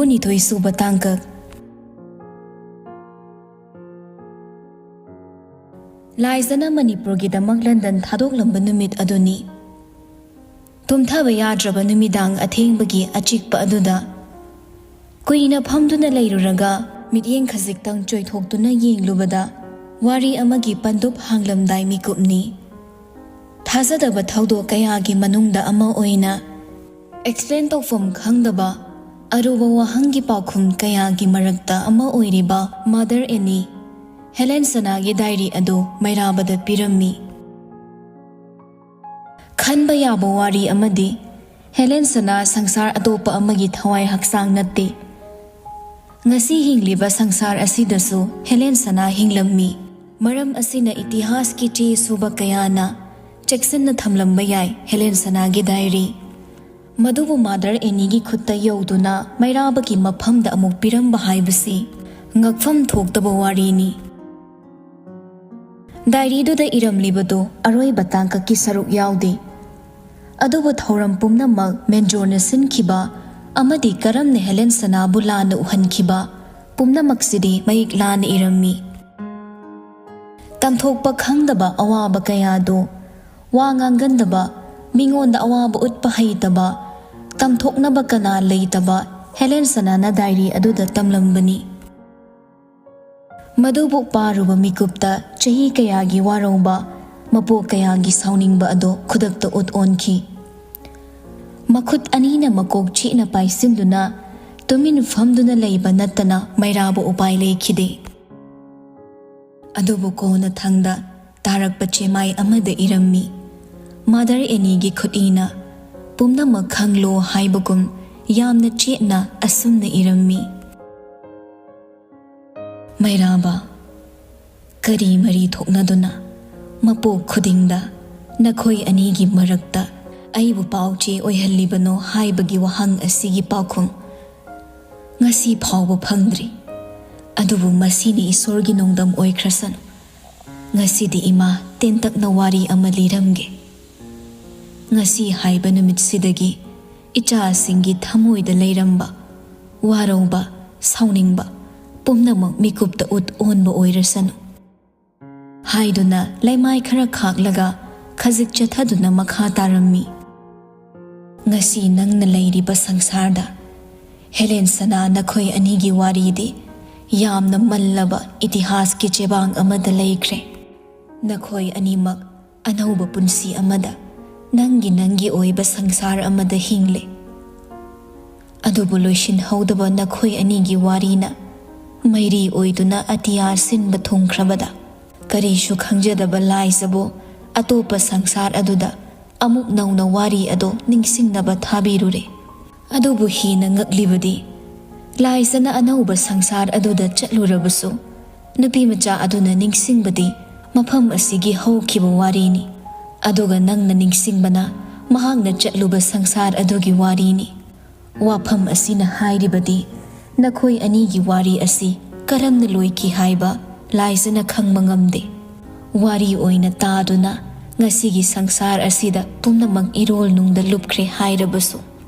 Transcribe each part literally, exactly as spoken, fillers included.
ꯀꯨꯟꯅꯤꯊꯣꯏ ꯁꯨꯕ ꯇꯥꯡꯀꯛ꯫ ꯂꯥꯏꯖꯅ ꯃꯅꯤꯄꯨꯔꯒꯤꯗꯃꯛ ꯂꯟꯗꯟ ꯊꯥꯗꯣꯛꯂꯝꯕ ꯅꯨꯃꯤꯠ ꯑꯗꯨꯅꯤ꯫ ꯇꯨꯝꯊꯕ ꯌꯥꯗ꯭ꯔꯕ ꯅꯨꯃꯤꯗꯥꯡ ꯑꯊꯦꯡꯕꯒꯤ ꯑꯆꯤꯛꯄ ꯑꯗꯨꯗ ꯀꯨꯏꯅ ꯐꯝꯗꯨꯅ ꯂꯩꯔꯨꯔꯒ ꯃꯤꯠꯌꯦꯡ ꯈꯖꯤꯛꯇꯪ ꯆꯣꯏꯊꯣꯛꯇꯨꯅ ꯌꯦꯡꯂꯨꯕꯗ ꯋꯥꯔꯤ ꯑꯃꯒꯤ ꯄꯟꯗꯨꯞ ꯍꯥꯡꯂꯝꯗꯥꯏ ꯃꯤꯀꯨꯞꯅꯤ꯫ ꯊꯥꯖꯗꯕ ꯊꯧꯗꯣꯛ ꯀꯌꯥꯒꯤ ꯃꯅꯨꯡꯗ ꯑꯃ ꯑꯣꯏꯅ ꯑꯦꯛꯁꯄ꯭ꯂꯦꯟ ꯇꯧꯐꯝ ꯈꯪꯗꯕ ꯑꯔꯨꯕ ꯋꯥꯍꯪꯒꯤ ꯄꯥꯎꯈꯨꯝ ꯀꯌꯥꯒꯤ ꯃꯔꯛꯇ ꯑꯃ ꯑꯣꯏꯔꯤꯕ ꯃꯥꯗꯔ ꯑꯦꯅꯤ ꯍꯦꯂꯦꯟ ꯁꯅꯥꯒꯤ ꯗꯥꯏꯔꯤ ꯑꯗꯨ ꯃꯩꯔꯥꯕꯗ ꯄꯤꯔꯝꯃꯤ꯫ ꯈꯟꯕ ꯌꯥꯕ ꯋꯥꯔꯤ ꯑꯃꯗꯤ, ꯍꯦꯂꯦꯟ ꯁꯅꯥ ꯁꯪꯁꯥꯔ ꯑꯇꯣꯞꯄ ꯑꯃꯒꯤ ꯊꯋꯥꯏ ꯍꯛꯆꯥꯡ ꯅꯠꯇꯦ꯫ ꯉꯁꯤ ꯍꯤꯡꯂꯤꯕ ꯁꯪꯁꯥꯔ ꯑꯁꯤꯗꯁꯨ ꯍꯦꯂꯦꯟ ꯁꯅꯥ ꯍꯤꯡꯂꯝꯃꯤ꯫ ꯃꯔꯝ ꯑꯁꯤꯅ ꯏꯇꯤꯍꯥꯁꯀꯤ ꯆꯦ ꯁꯨꯕ ꯀꯌꯥꯅ ꯆꯦꯛꯁꯤꯟꯅ ꯊꯝꯂꯝꯕ ꯌꯥꯏ ꯍꯦꯂꯦꯟ ꯁꯅꯥꯒꯤ ꯗꯥꯏꯔꯤ꯫ ꯃꯗꯨꯕꯨ ꯃꯥꯗꯔ ꯑꯦꯅꯤꯒꯤ ꯈꯨꯠꯇ ꯌꯧꯗꯨꯅ ꯃꯩꯔꯥꯕꯒꯤ ꯃꯐꯝꯗ ꯑꯃꯨꯛ ꯄꯤꯔꯝꯕ ꯍꯥꯏꯕꯁꯤ ꯉꯛꯐꯝ ꯊꯣꯛꯇꯕ ꯋꯥꯔꯤꯅꯤ꯫ ꯗꯥꯏꯔꯤꯗꯨꯗ ꯏꯔꯝꯂꯤꯕꯗꯨ ꯑꯔꯣꯏꯕ ꯇꯥꯡꯀꯛꯀꯤ ꯁꯔꯨꯛ ꯌꯥꯎꯗꯦ꯫ ꯑꯗꯨꯕꯨ ꯊꯧꯔꯝ ꯄꯨꯝꯅꯃꯛ ꯃꯦꯟꯖꯣꯔꯅ ꯁꯤꯟꯈꯤꯕ ꯑꯃꯗꯤ ꯀꯔꯝꯅ ꯍꯦꯂꯦꯟ ꯁꯅꯥꯕꯨ ꯂꯥꯟꯅ ꯎꯍꯟꯈꯤꯕ ꯄꯨꯝꯅꯃꯛꯁꯤꯗꯤ ꯃꯌꯦꯛ ꯂꯥꯅ ꯏꯔꯝꯃꯤ꯫ ꯇꯝꯊꯣꯛꯄ ꯈꯪꯗꯕ ꯑꯋꯥꯕ ꯀꯌꯥꯗꯨ ꯋꯥ ꯉꯥꯡꯒꯟꯗꯕ, ꯃꯤꯉꯣꯟꯗ ꯑꯋꯥꯕ ꯎꯠꯄ ꯍꯩꯇꯕ, ꯇꯝꯊꯣꯛꯅꯕ ꯀꯅꯥ ꯂꯩꯇꯕ ꯍꯦꯂꯦꯟ ꯁꯅꯥꯅ ꯗꯥꯏꯔꯤ ꯑꯗꯨꯗ ꯇꯝꯂꯝꯕꯅꯤ꯫ ꯃꯗꯨꯕꯨ ꯄꯥꯔꯨꯕ ꯃꯤꯀꯨꯞꯇ ꯆꯍꯤ ꯀꯌꯥꯒꯤ ꯋꯥꯔꯧꯕ, ꯃꯄꯣꯛ ꯀꯌꯥꯒꯤ ꯁꯥꯎꯅꯤꯡꯕ ꯑꯗꯨ ꯈꯨꯗꯛꯇ ꯎꯠ ꯑꯣꯟꯈꯤ꯫ ꯃꯈꯨꯠ ꯑꯅꯤꯅ ꯃꯀꯣꯛ ꯆꯦꯠꯅ ꯄꯥꯏꯁꯤꯟꯗꯨꯅ ꯇꯨꯃꯤꯟ ꯐꯝꯗꯨꯅ ꯂꯩꯕ ꯅꯠꯇꯅ ꯃꯩꯔꯥꯕ ꯎꯄꯥꯏ ꯂꯩꯈꯤꯗꯦ꯫ ꯑꯗꯨꯕꯨ ꯀꯣꯟꯅꯊꯪꯗ ꯇꯥꯔꯛꯄ ꯆꯦꯃꯥꯏ ꯑꯃꯗ ꯏꯔꯝꯃꯤ, ꯃꯥꯗꯔ ꯑꯦꯅꯤꯒꯤ ꯈꯨꯠꯏꯅ ꯄꯨꯝꯅꯃꯛ ꯈꯪꯂꯣ ꯍꯥꯏꯕꯒꯨꯝ ꯌꯥꯝꯅ ꯆꯦꯠꯅ ꯑꯁꯨꯝꯅ ꯏꯔꯝꯃꯤ, "ꯃꯩꯔꯥꯕ, ꯀꯔꯤ ꯃꯔꯤ ꯊꯣꯛꯅꯗꯨꯅ ꯃꯄꯣꯛ ꯈꯨꯗꯤꯡꯗ ꯅꯈꯣꯏ ꯑꯅꯤꯒꯤ ꯃꯔꯛꯇ ꯑꯩꯕꯨ ꯄꯥꯎ ꯆꯦ ꯑꯣꯏꯍꯜꯂꯤꯕꯅꯣ ꯍꯥꯏꯕꯒꯤ ꯋꯥꯍꯪ ꯑꯁꯤꯒꯤ ꯄꯥꯎꯈꯨꯝ ꯉꯁꯤ ꯐꯥꯎꯕ ꯐꯪꯗ꯭ꯔꯤ꯫ ꯑꯗꯨꯕꯨ ꯃꯁꯤꯅꯤ ꯏꯁꯣꯔꯒꯤ ꯅꯣꯡꯗꯝ ꯑꯣꯏꯈ꯭ꯔꯁꯅꯨ꯫ ꯉꯁꯤꯗꯤ ꯏꯃꯥ ꯇꯦꯟꯇꯛꯅ ꯋꯥꯔꯤ ꯑꯃ ꯂꯤꯔꯝꯒꯦ꯫ ꯉꯁꯤ ꯍꯥꯏꯕ ꯅꯨꯃꯤꯠꯁꯤꯗꯒꯤ ꯏꯆꯥꯁꯤꯡꯒꯤ ꯊꯃꯣꯏꯗ ꯂꯩꯔꯝꯕ ꯋꯥꯔꯧꯕ, ꯁꯥꯎꯅꯤꯡꯕ ꯄꯨꯝꯅꯃꯛ ꯃꯤꯀꯨꯞꯇ ꯎꯠ ꯑꯣꯟꯕ ꯑꯣꯏꯔꯁꯅꯨ" ꯍꯥꯏꯗꯨꯅ ꯂꯩꯃꯥꯏ ꯈꯔ ꯈꯥꯛꯂꯒ ꯈꯖꯤꯛ ꯆꯠꯊꯗꯨꯅ ꯃꯈꯥ ꯇꯥꯔꯝꯃꯤ꯫ "ꯉꯁꯤ ꯅꯪꯅ ꯂꯩꯔꯤꯕ ꯁꯪꯁꯥꯔꯗ, ꯍꯦꯂꯦꯟ ꯁꯅꯥ, ꯅꯈꯣꯏ ꯑꯅꯤꯒꯤ ꯋꯥꯔꯤꯗꯤ ꯌꯥꯝꯅ ꯃꯜꯂꯕ ꯏꯇꯤꯍꯥꯁꯀꯤ ꯆꯦꯕꯥꯡ ꯑꯃꯗ ꯂꯩꯈ꯭ꯔꯦ꯫ ꯅꯈꯣꯏ ꯑꯅꯤꯃꯛ ꯑꯅꯧꯕ ꯄꯨꯟꯁꯤ ꯑꯃꯗ, ꯅꯪꯒꯤ ꯅꯪꯒꯤ ꯑꯣꯏꯕ ꯁꯪꯁꯥꯔ ꯑꯃꯗ ꯍꯤꯡꯂꯦ꯫ ꯑꯗꯨꯕꯨ ꯂꯣꯏꯁꯤꯟꯍꯧꯗꯕ ꯅꯈꯣꯏ ꯑꯅꯤꯒꯤ ꯋꯥꯔꯤꯅ ꯃꯩꯔꯤ ꯑꯣꯏꯗꯨꯅ ꯑꯇꯤꯌꯥ ꯁꯤꯟꯕ ꯊꯨꯡꯈ꯭ꯔꯕꯗ, ꯀꯔꯤꯁꯨ ꯈꯪꯖꯗꯕ ꯂꯥꯏꯖꯕꯨ ꯑꯇꯣꯞꯄ ꯁꯪꯁꯥꯔ ꯑꯗꯨꯗ ꯑꯃꯨꯛ ꯅꯧꯅ ꯋꯥꯔꯤ ꯑꯗꯨ ꯅꯤꯡꯁꯤꯡꯅꯕ ꯊꯥꯕꯤꯔꯨꯔꯦ꯫ ꯑꯗꯨꯕꯨ ꯍꯦꯟꯅ ꯉꯛꯂꯤꯕꯗꯤ, ꯂꯥꯏꯖꯅ ꯑꯅꯧꯕ ꯁꯪꯁꯥꯔ ꯑꯗꯨꯗ ꯆꯠꯂꯨꯔꯕꯁꯨ, ꯅꯨꯄꯤꯃꯆꯥ ꯑꯗꯨꯅ ꯅꯤꯡꯁꯤꯡꯕꯗꯤ ꯃꯐꯝ ꯑꯁꯤꯒꯤ ꯍꯧꯈꯤꯕ ꯋꯥꯔꯤꯅꯤ, ꯑꯗꯨꯒ ꯅꯪꯅ ꯅꯤꯡꯁꯤꯡꯕꯅ ꯃꯍꯥꯛꯅ ꯆꯠꯂꯨꯕ ꯁꯪꯁꯥꯔ ꯑꯗꯨꯒꯤ ꯋꯥꯔꯤꯅꯤ꯫ ꯋꯥꯐꯝ ꯑꯁꯤꯅ ꯍꯥꯏꯔꯤꯕꯗꯤ, ꯅꯈꯣꯏ ꯑꯅꯤꯒꯤ ꯋꯥꯔꯤ ꯑꯁꯤ ꯀꯔꯝꯅ ꯂꯣꯏꯈꯤ ꯍꯥꯏꯕ ꯂꯥꯏꯖꯅ ꯈꯪꯕ ꯉꯝꯗꯦ꯫ ꯋꯥꯔꯤ ꯑꯣꯏꯅ ꯇꯥꯗꯨꯅ ꯉꯁꯤꯒꯤ ꯁꯪꯁꯥꯔ ꯑꯁꯤꯗ ꯄꯨꯝꯅꯃꯛ ꯏꯔꯣꯜ ꯅꯨꯡꯗ ꯂꯨꯞꯈ꯭ꯔꯦ ꯍꯥꯏꯔꯕꯁꯨ,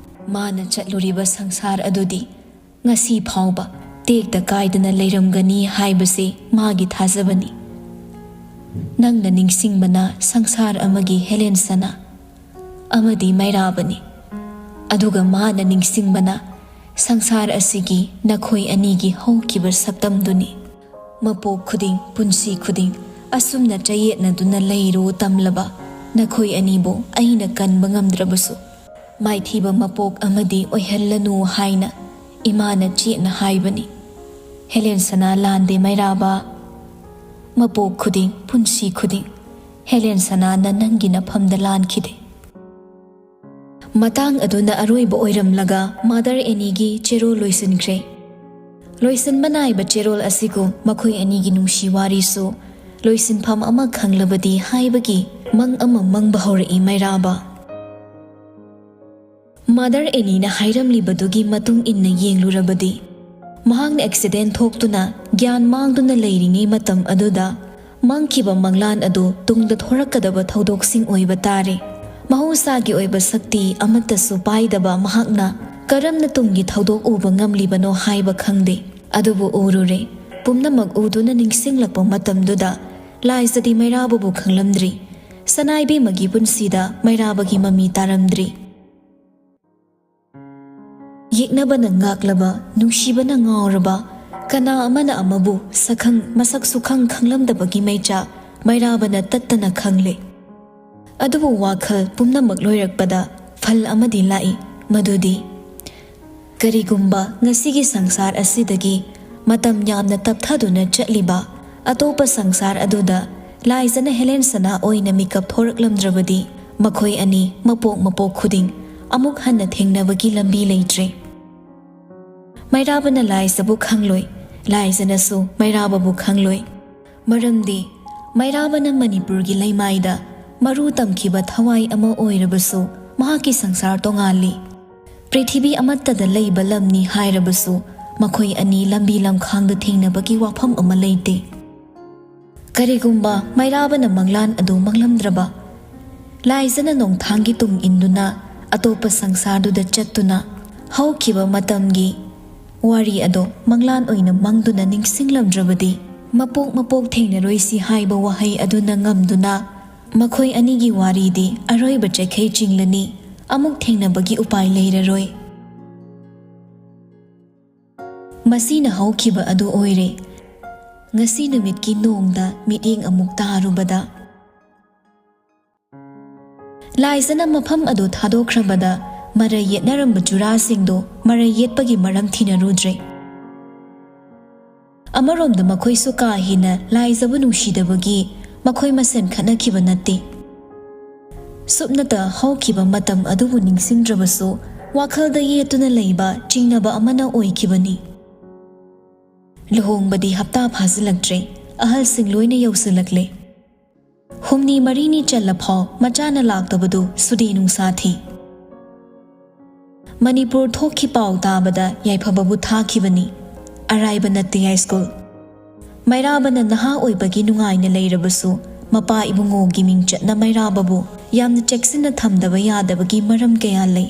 ꯃꯥꯅ ꯆꯠꯂꯨꯔꯤꯕ ꯁꯪꯁꯥꯔ ꯑꯗꯨꯗꯤ ꯉꯁꯤ ꯐꯥꯎꯕ ꯇꯦꯛꯇ ꯀꯥꯏꯗꯅ ꯂꯩꯔꯝꯒꯅꯤ ꯍꯥꯏꯕꯁꯤ ꯃꯥꯒꯤ ꯊꯥꯖꯕꯅꯤ꯫ ꯅꯪꯅ ꯅꯤꯡꯁꯤꯡꯕꯅ ꯁꯪꯁꯥꯔ ꯑꯃꯒꯤ ꯍꯦꯂꯦꯟ ꯁꯅꯥ ꯑꯃꯗꯤ ꯃꯩꯔꯥꯕꯅꯤ, ꯑꯗꯨꯒ ꯃꯥꯅ ꯅꯤꯡꯁꯤꯡꯕꯅ ꯁꯪꯁꯥꯔ ꯑꯁꯤꯒꯤ ꯅꯈꯣꯏ ꯑꯅꯤꯒꯤ ꯍꯧꯈꯤꯕ ꯁꯛꯇꯝꯗꯨꯅꯤ꯫ ꯃꯄꯣꯛ ꯈꯨꯗꯤꯡ, ꯄꯨꯟꯁꯤ ꯈꯨꯗꯤꯡ ꯑꯁꯨꯝꯅ ꯆꯌꯦꯠꯅꯗꯨꯅ ꯂꯩꯔꯣ ꯇꯝꯂꯕ ꯅꯈꯣꯏ ꯑꯅꯤꯕꯨ ꯑꯩꯅ ꯀꯟꯕ ꯉꯝꯗ꯭ꯔꯕꯁꯨ, ꯃꯥꯏꯊꯤꯕ ꯃꯄꯣꯛ ꯑꯃꯗꯤ ꯑꯣꯏꯍꯜꯂꯅꯨ ꯍꯥꯏꯅ ꯏꯃꯥꯅ ꯆꯦꯠꯅ ꯍꯥꯏꯕꯅꯤ꯫ ꯍꯦꯂꯦꯟ ꯁꯅꯥ ꯂꯥꯟꯗꯦ ꯃꯩꯔꯥꯕ꯫ ꯃꯄꯣꯛ ꯈꯨꯗꯤꯡ, ꯄꯨꯟꯁꯤ ꯈꯨꯗꯤꯡ ꯍꯦꯂꯦꯟ ꯁꯅꯥꯅ ꯅꯪꯒꯤ ꯅꯐꯝꯗ ꯂꯥꯟꯈꯤꯗꯦ꯫ ꯃꯇꯥꯡ ꯑꯗꯨꯅ ꯑꯔꯣꯏꯕ ꯑꯣꯏꯔꯝꯂꯒ ꯃꯥꯗꯔ ꯑꯦꯅꯤꯒꯤ ꯆꯦꯔꯣꯜ ꯂꯣꯏꯁꯤꯟꯈ꯭ꯔꯦ꯫ ꯂꯣꯏꯁꯤꯟꯕ ꯅꯥꯏꯕ ꯆꯦꯔꯣꯜ ꯑꯁꯤꯒꯨꯝ ꯃꯈꯣꯏ ꯑꯅꯤꯒꯤ ꯅꯨꯡꯁꯤ ꯋꯥꯔꯤꯁꯨ ꯂꯣꯏꯁꯤꯟꯐꯝ ꯑꯃ ꯈꯪꯂꯕꯗꯤ ꯍꯥꯏꯕꯒꯤ ꯃꯪ ꯑꯃ ꯃꯪꯕ ꯍꯧꯔꯛꯏ ꯃꯩꯔꯥꯕ꯫ ꯃꯥꯗꯔ ꯑꯦꯅꯤꯅ ꯍꯥꯏꯔꯝꯂꯤꯕꯗꯨꯒꯤ ꯃꯇꯨꯡ ꯏꯟꯅ ꯌꯦꯡꯂꯨꯔꯕꯗꯤ, ꯃꯍꯥꯛꯅ ꯑꯦꯛꯁꯤꯗꯦꯟ ꯊꯣꯛꯇꯨꯅ ꯒ꯭ꯌꯥꯟ ꯃꯥꯡꯗꯨꯅ ꯂꯩꯔꯤꯉꯩ ꯃꯇꯝ ꯑꯗꯨꯗ ꯃꯪꯈꯤꯕ ꯃꯪꯂꯥꯟ ꯑꯗꯨ ꯇꯨꯡꯗ ꯊꯣꯔꯛꯀꯗꯕ ꯊꯧꯗꯣꯛꯁꯤꯡ ꯑꯣꯏꯕ ꯇꯥꯔꯦ꯫ ꯃꯍꯧꯁꯥꯒꯤ ꯑꯣꯏꯕ ꯁꯛꯇꯤ ꯑꯃꯠꯇꯁꯨ ꯄꯥꯏꯗꯕ ꯃꯍꯥꯛꯅ ꯀꯔꯝꯅ ꯇꯨꯡꯒꯤ ꯊꯧꯗꯣꯛ ꯎꯕ ꯉꯝꯂꯤꯕꯅꯣ ꯍꯥꯏꯕ ꯈꯪꯗꯦ꯫ ꯑꯗꯨꯕꯨ ꯎꯔꯨꯔꯦ꯫ ꯄꯨꯝꯅꯃꯛ ꯎꯗꯨꯅ ꯅꯤꯡꯁꯤꯡꯂꯛꯄ ꯃꯇꯝꯗꯨꯗ ꯂꯥꯏꯖꯗꯤ ꯃꯩꯔꯥꯕꯕꯨ ꯈꯪꯂꯝꯗ꯭ꯔꯤ꯫ ꯁꯅꯥꯏꯕꯦꯝꯃꯒꯤ ꯄꯨꯟꯁꯤꯗ ꯃꯩꯔꯥꯕꯒꯤ ꯃꯃꯤ ꯇꯥꯔꯝꯗ꯭ꯔꯤ꯫ ꯌꯦꯛꯅꯕꯅ ꯉꯥꯛꯂꯕ, ꯅꯨꯡꯁꯤꯕꯅ ꯉꯥꯎꯔꯕ, ꯀꯅꯥ ꯑꯃꯅ ꯑꯃꯕꯨ ꯁꯛꯈꯪ ꯃꯁꯛ ꯁꯨꯈꯪ ꯈꯪꯂꯝꯗꯕꯒꯤ ꯃꯩꯆꯥꯛ ꯃꯩꯔꯥꯕꯅ ꯇꯠꯇꯅ ꯈꯪꯂꯦ꯫ ꯑꯗꯨꯕꯨ ꯋꯥꯈꯜ ꯄꯨꯝꯅꯃꯛ ꯂꯣꯏꯔꯛꯄꯗ ꯐꯜ ꯑꯃꯗꯤ ꯂꯥꯛꯏ, ꯃꯗꯨꯗꯤ ꯀꯔꯤꯒꯨꯝꯕ ꯉꯁꯤꯒꯤ ꯁꯪꯁꯥꯔ ꯑꯁꯤꯗꯒꯤ ꯃꯇꯝ ꯌꯥꯝꯅ ꯇꯞꯊꯗꯨꯅ ꯆꯠꯂꯤꯕ ꯑꯇꯣꯞꯄ ꯁꯪꯁꯥꯔ ꯑꯗꯨꯗ ꯂꯥꯏꯖꯅ ꯍꯦꯂꯦꯟ ꯁꯅꯥ ꯑꯣꯏꯅ ꯃꯤꯀꯞ ꯊꯣꯔꯛꯂꯝꯗ꯭ꯔꯕꯗꯤ ꯃꯈꯣꯏ ꯑꯅꯤ ꯃꯄꯣꯛ ꯃꯄꯣꯛ ꯈꯨꯗꯤꯡ ꯑꯃꯨꯛ ꯍꯟꯅ ꯊꯦꯡꯅꯕꯒꯤ ꯂꯝꯕꯤ ꯂꯩꯇ꯭ꯔꯦ꯫ ꯃꯩꯔꯥꯕꯅ ꯂꯥꯏꯖꯕꯨ ꯈꯪꯂꯣꯏ, ꯂꯥꯏꯖꯅꯁꯨ ꯃꯩꯔꯥꯕꯕꯨ ꯈꯪꯂꯣꯏ꯫ ꯃꯔꯝꯗꯤ ꯃꯩꯔꯥꯕꯅ ꯃꯅꯤꯄꯨꯔꯒꯤ ꯂꯩꯃꯥꯏꯗ ꯃꯔꯨ ꯇꯝꯈꯤꯕ ꯊꯋꯥꯏ ꯑꯃ ꯑꯣꯏꯔꯕꯁꯨ ꯃꯍꯥꯛꯀꯤ ꯁꯪꯁꯥꯔ ꯇꯣꯉꯥꯜꯂꯤ꯫ ꯄ꯭ꯔꯤꯊꯤꯕꯤ ꯑꯃꯠꯇꯗ ꯂꯩꯕ ꯂꯝꯅꯤ ꯍꯥꯏꯔꯕꯁꯨ ꯃꯈꯣꯏ ꯑꯅꯤ ꯂꯝꯕꯤ ꯂꯝꯈꯥꯡꯗ ꯊꯦꯡꯅꯕꯒꯤ ꯋꯥꯐꯝ ꯑꯃ ꯂꯩꯇꯦ꯫ ꯀꯔꯤꯒꯨꯝꯕ ꯃꯩꯔꯥꯕꯅ ꯃꯪꯂꯥꯟ ꯑꯗꯨ ꯃꯪꯂꯝꯗ꯭ꯔꯕ, ꯂꯥꯏꯖꯅ ꯅꯣꯡꯊꯥꯡꯒꯤ ꯇꯨꯡ ꯏꯟꯗꯨꯅ ꯑꯇꯣꯞꯄ ꯁꯪꯁꯥꯔꯗꯨꯗ ꯆꯠꯇꯨꯅ ꯍꯧꯈꯤꯕ ꯃꯇꯝꯒꯤ ꯋꯥꯔꯤ ꯑꯗꯣ ꯃꯪꯂꯥꯟ ꯑꯣꯏꯅ ꯃꯪꯗꯨꯅ ꯅꯤꯡꯁꯤꯡꯂꯝꯗ꯭ꯔꯕꯗꯤ, ꯃꯄꯣꯛ ꯃꯄꯣꯛ ꯊꯦꯡꯅꯔꯣꯏꯁꯤ ꯍꯥꯏꯕ ꯋꯥꯍꯩ ꯑꯗꯨꯅ ꯉꯝꯗꯨꯅ ꯃꯈꯣꯏ ꯑꯅꯤꯒꯤ ꯋꯥꯔꯤꯗꯤ ꯑꯔꯣꯏꯕ ꯆꯩꯈꯩ ꯆꯤꯡꯂꯅꯤ, ꯑꯃꯨꯛ ꯊꯦꯡꯅꯕꯒꯤ ꯎꯄꯥꯏ ꯂꯩꯔꯔꯣꯏ꯫ ꯃꯁꯤꯅ ꯍꯧꯈꯤꯕ ꯑꯗꯨ ꯑꯣꯏꯔꯦ꯫ ꯉꯁꯤ ꯅꯨꯃꯤꯠꯀꯤ ꯅꯣꯡꯗ ꯃꯤꯠꯌꯦꯡ ꯑꯃꯨꯛ ꯇꯥꯔꯨꯕꯗ, ꯂꯥꯏꯖꯅ ꯃꯐꯝ ꯑꯗꯨ ꯊꯥꯗꯣꯛꯈ꯭ꯔꯕꯗ ꯃꯔꯩ ꯌꯦꯠꯅꯔꯝꯕ ꯆꯨꯔꯥꯁꯤꯡꯗꯨ ꯃꯔꯩ ꯌꯦꯠꯄꯒꯤ ꯃꯔꯝ ꯊꯤꯅꯔꯨꯗ꯭ꯔꯦ꯫ ꯑꯃꯔꯣꯝꯗ ꯃꯈꯣꯏꯁꯨ ꯀꯥ ꯍꯦꯟꯅ ꯂꯥꯏꯖꯕꯨ ꯅꯨꯡꯁꯤꯗꯕꯒꯤ ꯃꯈꯣꯏ ꯃꯁꯦꯟ ꯈꯠꯅꯈꯤꯕ ꯅꯠꯇꯦ꯫ ꯁꯨꯞꯅꯇ ꯍꯧꯈꯤꯕ ꯃꯇꯝ ꯑꯗꯨꯕꯨ ꯅꯤꯡꯁꯤꯡꯗ꯭ꯔꯕꯁꯨ ꯋꯥꯈꯜꯗ ꯌꯦꯠꯇꯨꯅ ꯂꯩꯕ ꯆꯤꯡꯅꯕ ꯑꯃꯅ ꯑꯣꯏꯈꯤꯕꯅꯤ꯫ ꯂꯨꯍꯣꯡꯕꯗꯤ ꯍꯞꯇꯥ ꯐꯥꯖꯤꯜꯂꯛꯇ꯭ꯔꯦ, ꯑꯍꯜꯁꯤꯡ ꯂꯣꯏꯅ ꯌꯧꯁꯤꯜꯂꯛꯂꯦ꯫ ꯍꯨꯝꯅꯤ ꯃꯔꯤꯅꯤ ꯆꯜꯂꯐꯥꯎ ꯃꯆꯥꯅ ꯂꯥꯛꯇꯕꯗꯨ ꯁꯨꯗꯤ ꯅꯨꯡꯁꯥ ꯊꯤ꯫ ꯃꯅꯤꯄꯨꯔ ꯊꯣꯛꯈꯤ ꯄꯥꯎ ꯇꯥꯕꯗ ꯌꯥꯏꯐꯕꯕꯨ ꯊꯥꯈꯤꯕꯅꯤ꯫ ꯑꯔꯥꯏꯕ ꯅꯠꯇꯦ ꯌꯥꯏꯁ꯭ꯀꯨꯜ꯫ ꯃꯩꯔꯥꯕꯅ ꯅꯍꯥ ꯑꯣꯏꯕꯒꯤ ꯅꯨꯡꯉꯥꯏꯅ ꯂꯩꯔꯕꯁꯨ ꯃꯄꯥ ꯏꯕꯨꯡꯉꯣꯒꯤ ꯃꯤꯡꯆꯠꯅ ꯃꯩꯔꯥꯕꯕꯨ ꯌꯥꯝꯅ ꯆꯦꯛꯁꯤꯟꯅ ꯊꯝꯗꯕ ꯌꯥꯗꯕꯒꯤ ꯃꯔꯝ ꯀꯌꯥ ꯂꯩ꯫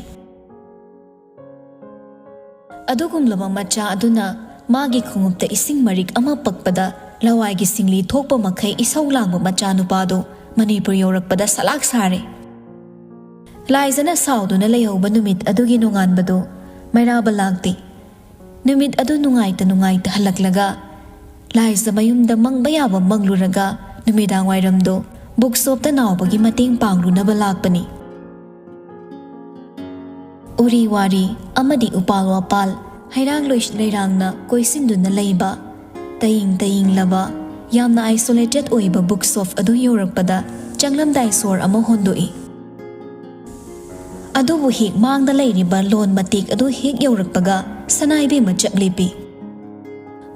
ꯑꯗꯨꯒꯨꯝꯂꯕ ꯃꯆꯥ ꯑꯗꯨꯅ ꯃꯥꯒꯤ ꯈꯣꯡꯎꯞꯇ ꯏꯁꯤꯡ ꯃꯔꯤꯛ ꯑꯃ ꯄꯛꯄꯗ ꯂꯋꯥꯏꯒꯤ ꯁꯤꯡꯂꯤ ꯊꯣꯛꯄ ꯃꯈꯩ ꯏꯁꯧ ꯂꯥꯡꯕ ꯃꯆꯥꯅꯨꯄꯥꯗꯨ ꯃꯅꯤꯄꯨꯔ ꯌꯧꯔꯛꯄꯗ ꯁꯂꯥꯛ ꯁꯥꯔꯦ꯫ ꯂꯥꯏꯖꯅ ꯁꯥꯎꯗꯨꯅ ꯂꯩꯍꯧꯕ ꯅꯨꯃꯤꯠ ꯑꯗꯨꯒꯤ ꯅꯣꯡꯉꯥꯟꯕꯗꯨ ꯃꯩꯔꯥꯕ ꯂꯥꯛꯇꯦ꯫ ꯅꯨꯃꯤꯠ ꯑꯗꯨ ꯅꯨꯡꯉꯥꯏꯇ ꯅꯨꯡꯉꯥꯏꯇ ꯍꯜꯂꯛꯂꯒ ꯂꯥꯏꯖ ꯃꯌꯨꯝꯗ ꯃꯪꯕ ꯌꯥꯕ ꯃꯪꯂꯨꯔꯒ ꯅꯨꯃꯤꯗꯥꯡ ꯋꯥꯏꯔꯝꯗꯣ ꯕꯨꯛ ꯁꯣꯞꯇ ꯅꯥꯎꯕꯒꯤ ꯃꯇꯦꯡ ꯄꯥꯡꯂꯨꯅꯕ ꯂꯥꯛꯄꯅꯤ꯫ ꯎꯔꯤ ꯋꯥꯔꯤ ꯑꯃꯗꯤ ꯎꯄꯥꯜ ꯋꯥꯄꯥꯜ, ꯍꯩꯔꯥꯡ ꯂꯣꯏ-, ꯂꯩꯔꯥꯡꯅ ꯀꯣꯏꯁꯤꯟꯗꯨꯅ ꯂꯩꯕ, ꯇꯌꯤꯡ ꯇꯌꯤꯡꯂꯕ, ꯌꯥꯝꯅ ꯑꯥꯏꯁꯣꯂꯦꯇꯦꯗ ꯑꯣꯏꯕ ꯕꯨꯛ ꯁꯣꯞ ꯑꯗꯨ ꯌꯧꯔꯛꯄꯗ ꯆꯪꯂꯝꯗꯥꯏ ꯁꯣꯔ ꯑꯃ ꯍꯣꯟꯗꯣꯛꯏ꯫ ꯑꯗꯨꯕꯨ ꯍꯦꯛ ꯃꯥꯡꯗ ꯂꯩꯔꯤꯕ ꯂꯣꯟ ꯃꯇꯦꯛ ꯑꯗꯨ ꯍꯦꯛ ꯌꯧꯔꯛꯄꯒ ꯁꯅꯥꯏꯕꯦꯝꯃ ꯆꯞ ꯂꯦꯞꯄꯤ꯫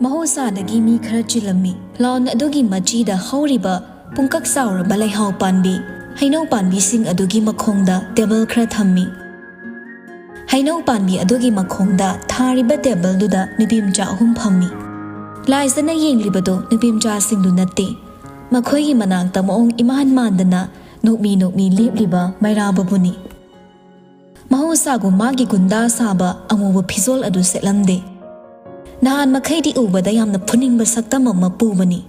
ꯃꯍꯧꯁꯥꯗꯒꯤ ꯃꯤ ꯈꯔ ꯆꯤꯜꯂꯝꯃꯤ꯫ ꯂꯣꯟ ꯑꯗꯨꯒꯤ ꯃꯆꯤꯗ ꯍꯧꯔꯤꯕ ꯄꯨꯡꯀꯛ ꯆꯥꯎꯔꯕ ꯂꯩꯍꯥꯎ ꯄꯥꯟꯕꯤ, ꯍꯩꯅꯧ ꯄꯥꯟꯕꯤꯁꯤꯡ ꯑꯗꯨꯒꯤ ꯃꯈꯣꯡꯗ ꯇꯦꯕꯜ ꯈꯔ ꯊꯝꯃꯤ꯫ ꯍꯩꯅꯧ ꯄꯥꯟꯕꯤ ꯑꯗꯨꯒꯤ ꯃꯈꯣꯡꯗ ꯊꯥꯔꯤꯕ ꯇꯦꯕꯜꯗꯨꯗ ꯅꯨꯄꯤ ꯃꯆꯥ ꯑꯍꯨꯝ ꯐꯝꯃꯤ꯫ ꯂꯥꯏꯖꯅ ꯌꯦꯡꯂꯤꯕꯗꯨ ꯅꯨꯄꯤ ꯃꯆꯥꯁꯤꯡꯗꯨ ꯅꯠꯇꯦ꯫ ꯃꯈꯣꯏꯒꯤ ꯃꯅꯥꯛꯇ ꯃꯑꯣꯡ ꯏꯃꯥꯟ ꯃꯥꯟꯗꯅ ꯅꯣꯛꯃꯤ ꯅꯣꯛꯃꯤ ꯂꯦꯞꯂꯤꯕ ꯃꯩꯔꯥꯕꯕꯨꯅꯤ꯫ ꯃꯍꯧꯁꯥꯒꯨꯝ ꯃꯥꯒꯤ ꯒꯨꯟꯗꯥ ꯁꯥꯕ ꯑꯃꯨꯕ ꯐꯤꯖꯣꯜ ꯑꯗꯨ ꯁꯦꯠꯂꯝꯗꯦ꯫ ꯅꯍꯥꯟ ꯃꯈꯩꯗꯤ ꯎꯕꯗ ꯌꯥꯝꯅ ꯐꯨꯅꯤꯡꯕ ꯁꯛꯇꯝ ꯑꯃ ꯄꯨꯕꯅꯤ꯫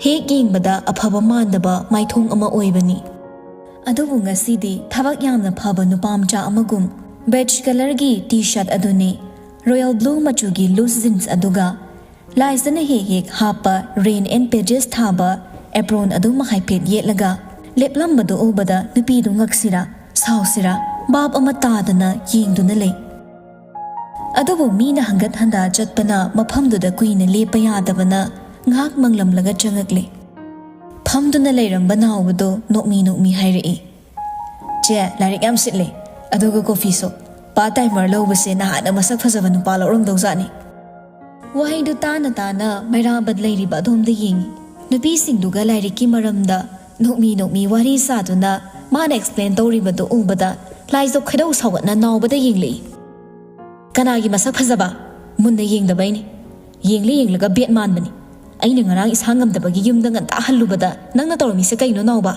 ꯍꯦꯛ ꯌꯦꯡꯕꯗ ꯑꯐꯕ ꯃꯥꯟꯗꯕ ꯃꯥꯏꯊꯣꯡ ꯑꯃ ꯑꯣꯏꯕꯅꯤ꯫ ꯑꯗꯨꯕꯨ ꯉꯁꯤꯗꯤ ꯊꯕꯛ ꯌꯥꯝꯅ ꯐꯕ ꯅꯨꯄꯥ ꯃꯆꯥ ꯑꯃꯒꯨꯝ ꯕꯦꯖ ꯀꯂꯔꯒꯤ ꯇꯤ ꯁꯥꯔꯠ ꯑꯗꯨꯅꯤ, ꯔꯣꯌꯦꯜ ꯕ꯭ꯂꯨ ꯃꯆꯨꯒꯤ ꯂꯨꯖ ꯖꯤꯟꯁ ꯑꯗꯨꯒ ꯂꯥꯏꯖꯅ ꯍꯦꯛ ꯍꯦꯛ ꯍꯥꯞꯄ ꯔꯦꯟ ꯑꯦꯟ ꯄꯦꯖꯦꯁ ꯊꯥꯕ ꯑꯦꯄ꯭ꯔꯣꯟ ꯑꯗꯨ ꯍꯥꯏꯐꯦꯠ ꯌꯦꯠꯂꯒ ꯂꯦꯞꯂꯝꯕꯗꯨ ꯎꯕꯗ ꯅꯨꯄꯤꯗꯨ ꯉꯛꯁꯤꯔꯥ ꯁꯥꯎꯁꯤꯔꯥ ꯚꯥꯞ ꯑꯃ ꯇꯥꯗꯅ ꯌꯦꯡꯗꯨꯅ ꯂꯩ꯫ ꯑꯗꯨꯕꯨ ꯃꯤꯅ ꯍꯪꯒꯠ ꯍꯟꯗꯥ ꯆꯠꯄꯅ ꯃꯐꯝꯗꯨꯗ ꯀꯨꯏꯅ ꯂꯦꯞꯄ ꯌꯥꯗꯕꯅ ꯉꯥꯏꯍꯥꯛ ꯃꯪꯂꯝꯂꯒ ꯆꯪꯉꯛꯂꯦ꯫ ꯐꯝꯗꯨꯅ ꯂꯩꯔꯝꯕ ꯅꯥꯎꯕꯗꯣ ꯅꯣꯛꯃꯤ ꯅꯣꯛꯃꯤ ꯍꯥꯏꯔꯛꯏ, "ꯆꯦ, ꯂꯥꯏꯔꯤꯛ ꯌꯥꯝ ꯁꯤꯠꯂꯦ, ꯑꯗꯨꯒ ꯀꯣꯐꯤꯁꯨ꯫ ꯄꯥꯔꯠ ꯇꯥꯏꯃꯔ ꯂꯧꯕꯁꯦ ꯅꯍꯥꯟꯅ ꯃꯁꯛ ꯐꯖꯕ ꯅꯨꯄꯥ ꯂꯧꯔꯝꯗꯧꯖꯥꯠꯅꯤ꯫" ꯋꯥꯍꯩꯗꯨ ꯇꯥꯅ ꯇꯥꯅ ꯃꯩꯔꯥꯕ ꯂꯩꯔꯤꯕ ꯑꯗꯣꯝꯗ ꯌꯦꯡꯏ꯫ ꯅꯨꯄꯤꯁꯤꯡꯗꯨꯒ ꯂꯥꯏꯔꯤꯛꯀꯤ ꯃꯔꯝꯗ ꯅꯣꯛꯃꯤ ꯅꯣꯛꯃꯤ ꯋꯥꯔꯤ ꯁꯥꯗꯨꯅ ꯃꯥꯅ ꯑꯦꯛꯁꯄ꯭ꯂꯦꯟ ꯇꯧꯔꯤꯕꯗꯨ ꯎꯕꯗ ꯂꯥꯏꯖ ꯈꯣꯏꯗꯧ ꯁꯥꯎꯒꯠꯅ ꯅꯥꯎꯕꯗ ꯌꯦꯡꯂꯛꯏ꯫ "ꯀꯅꯥꯒꯤ ꯃꯁꯛ ꯐꯖꯕ? ꯃꯨꯟꯅ ꯌꯦꯡꯗꯕꯩꯅꯤ꯫ ꯌꯦꯡꯂꯤ ꯌꯦꯡꯂꯒ ꯕꯦꯠ ꯃꯥꯟꯕꯅꯤ꯫ ꯑꯩꯅ ꯉꯔꯥꯡ ꯏꯁꯥ ꯉꯝꯗꯕꯒꯤ ꯌꯨꯝꯗ ꯉꯟꯇꯥ ꯍꯜꯂꯨꯕꯗ ꯅꯪꯅ ꯇꯧꯔꯝꯃꯤꯁꯦ ꯀꯩꯅꯣ, ꯅꯥꯎꯕ?"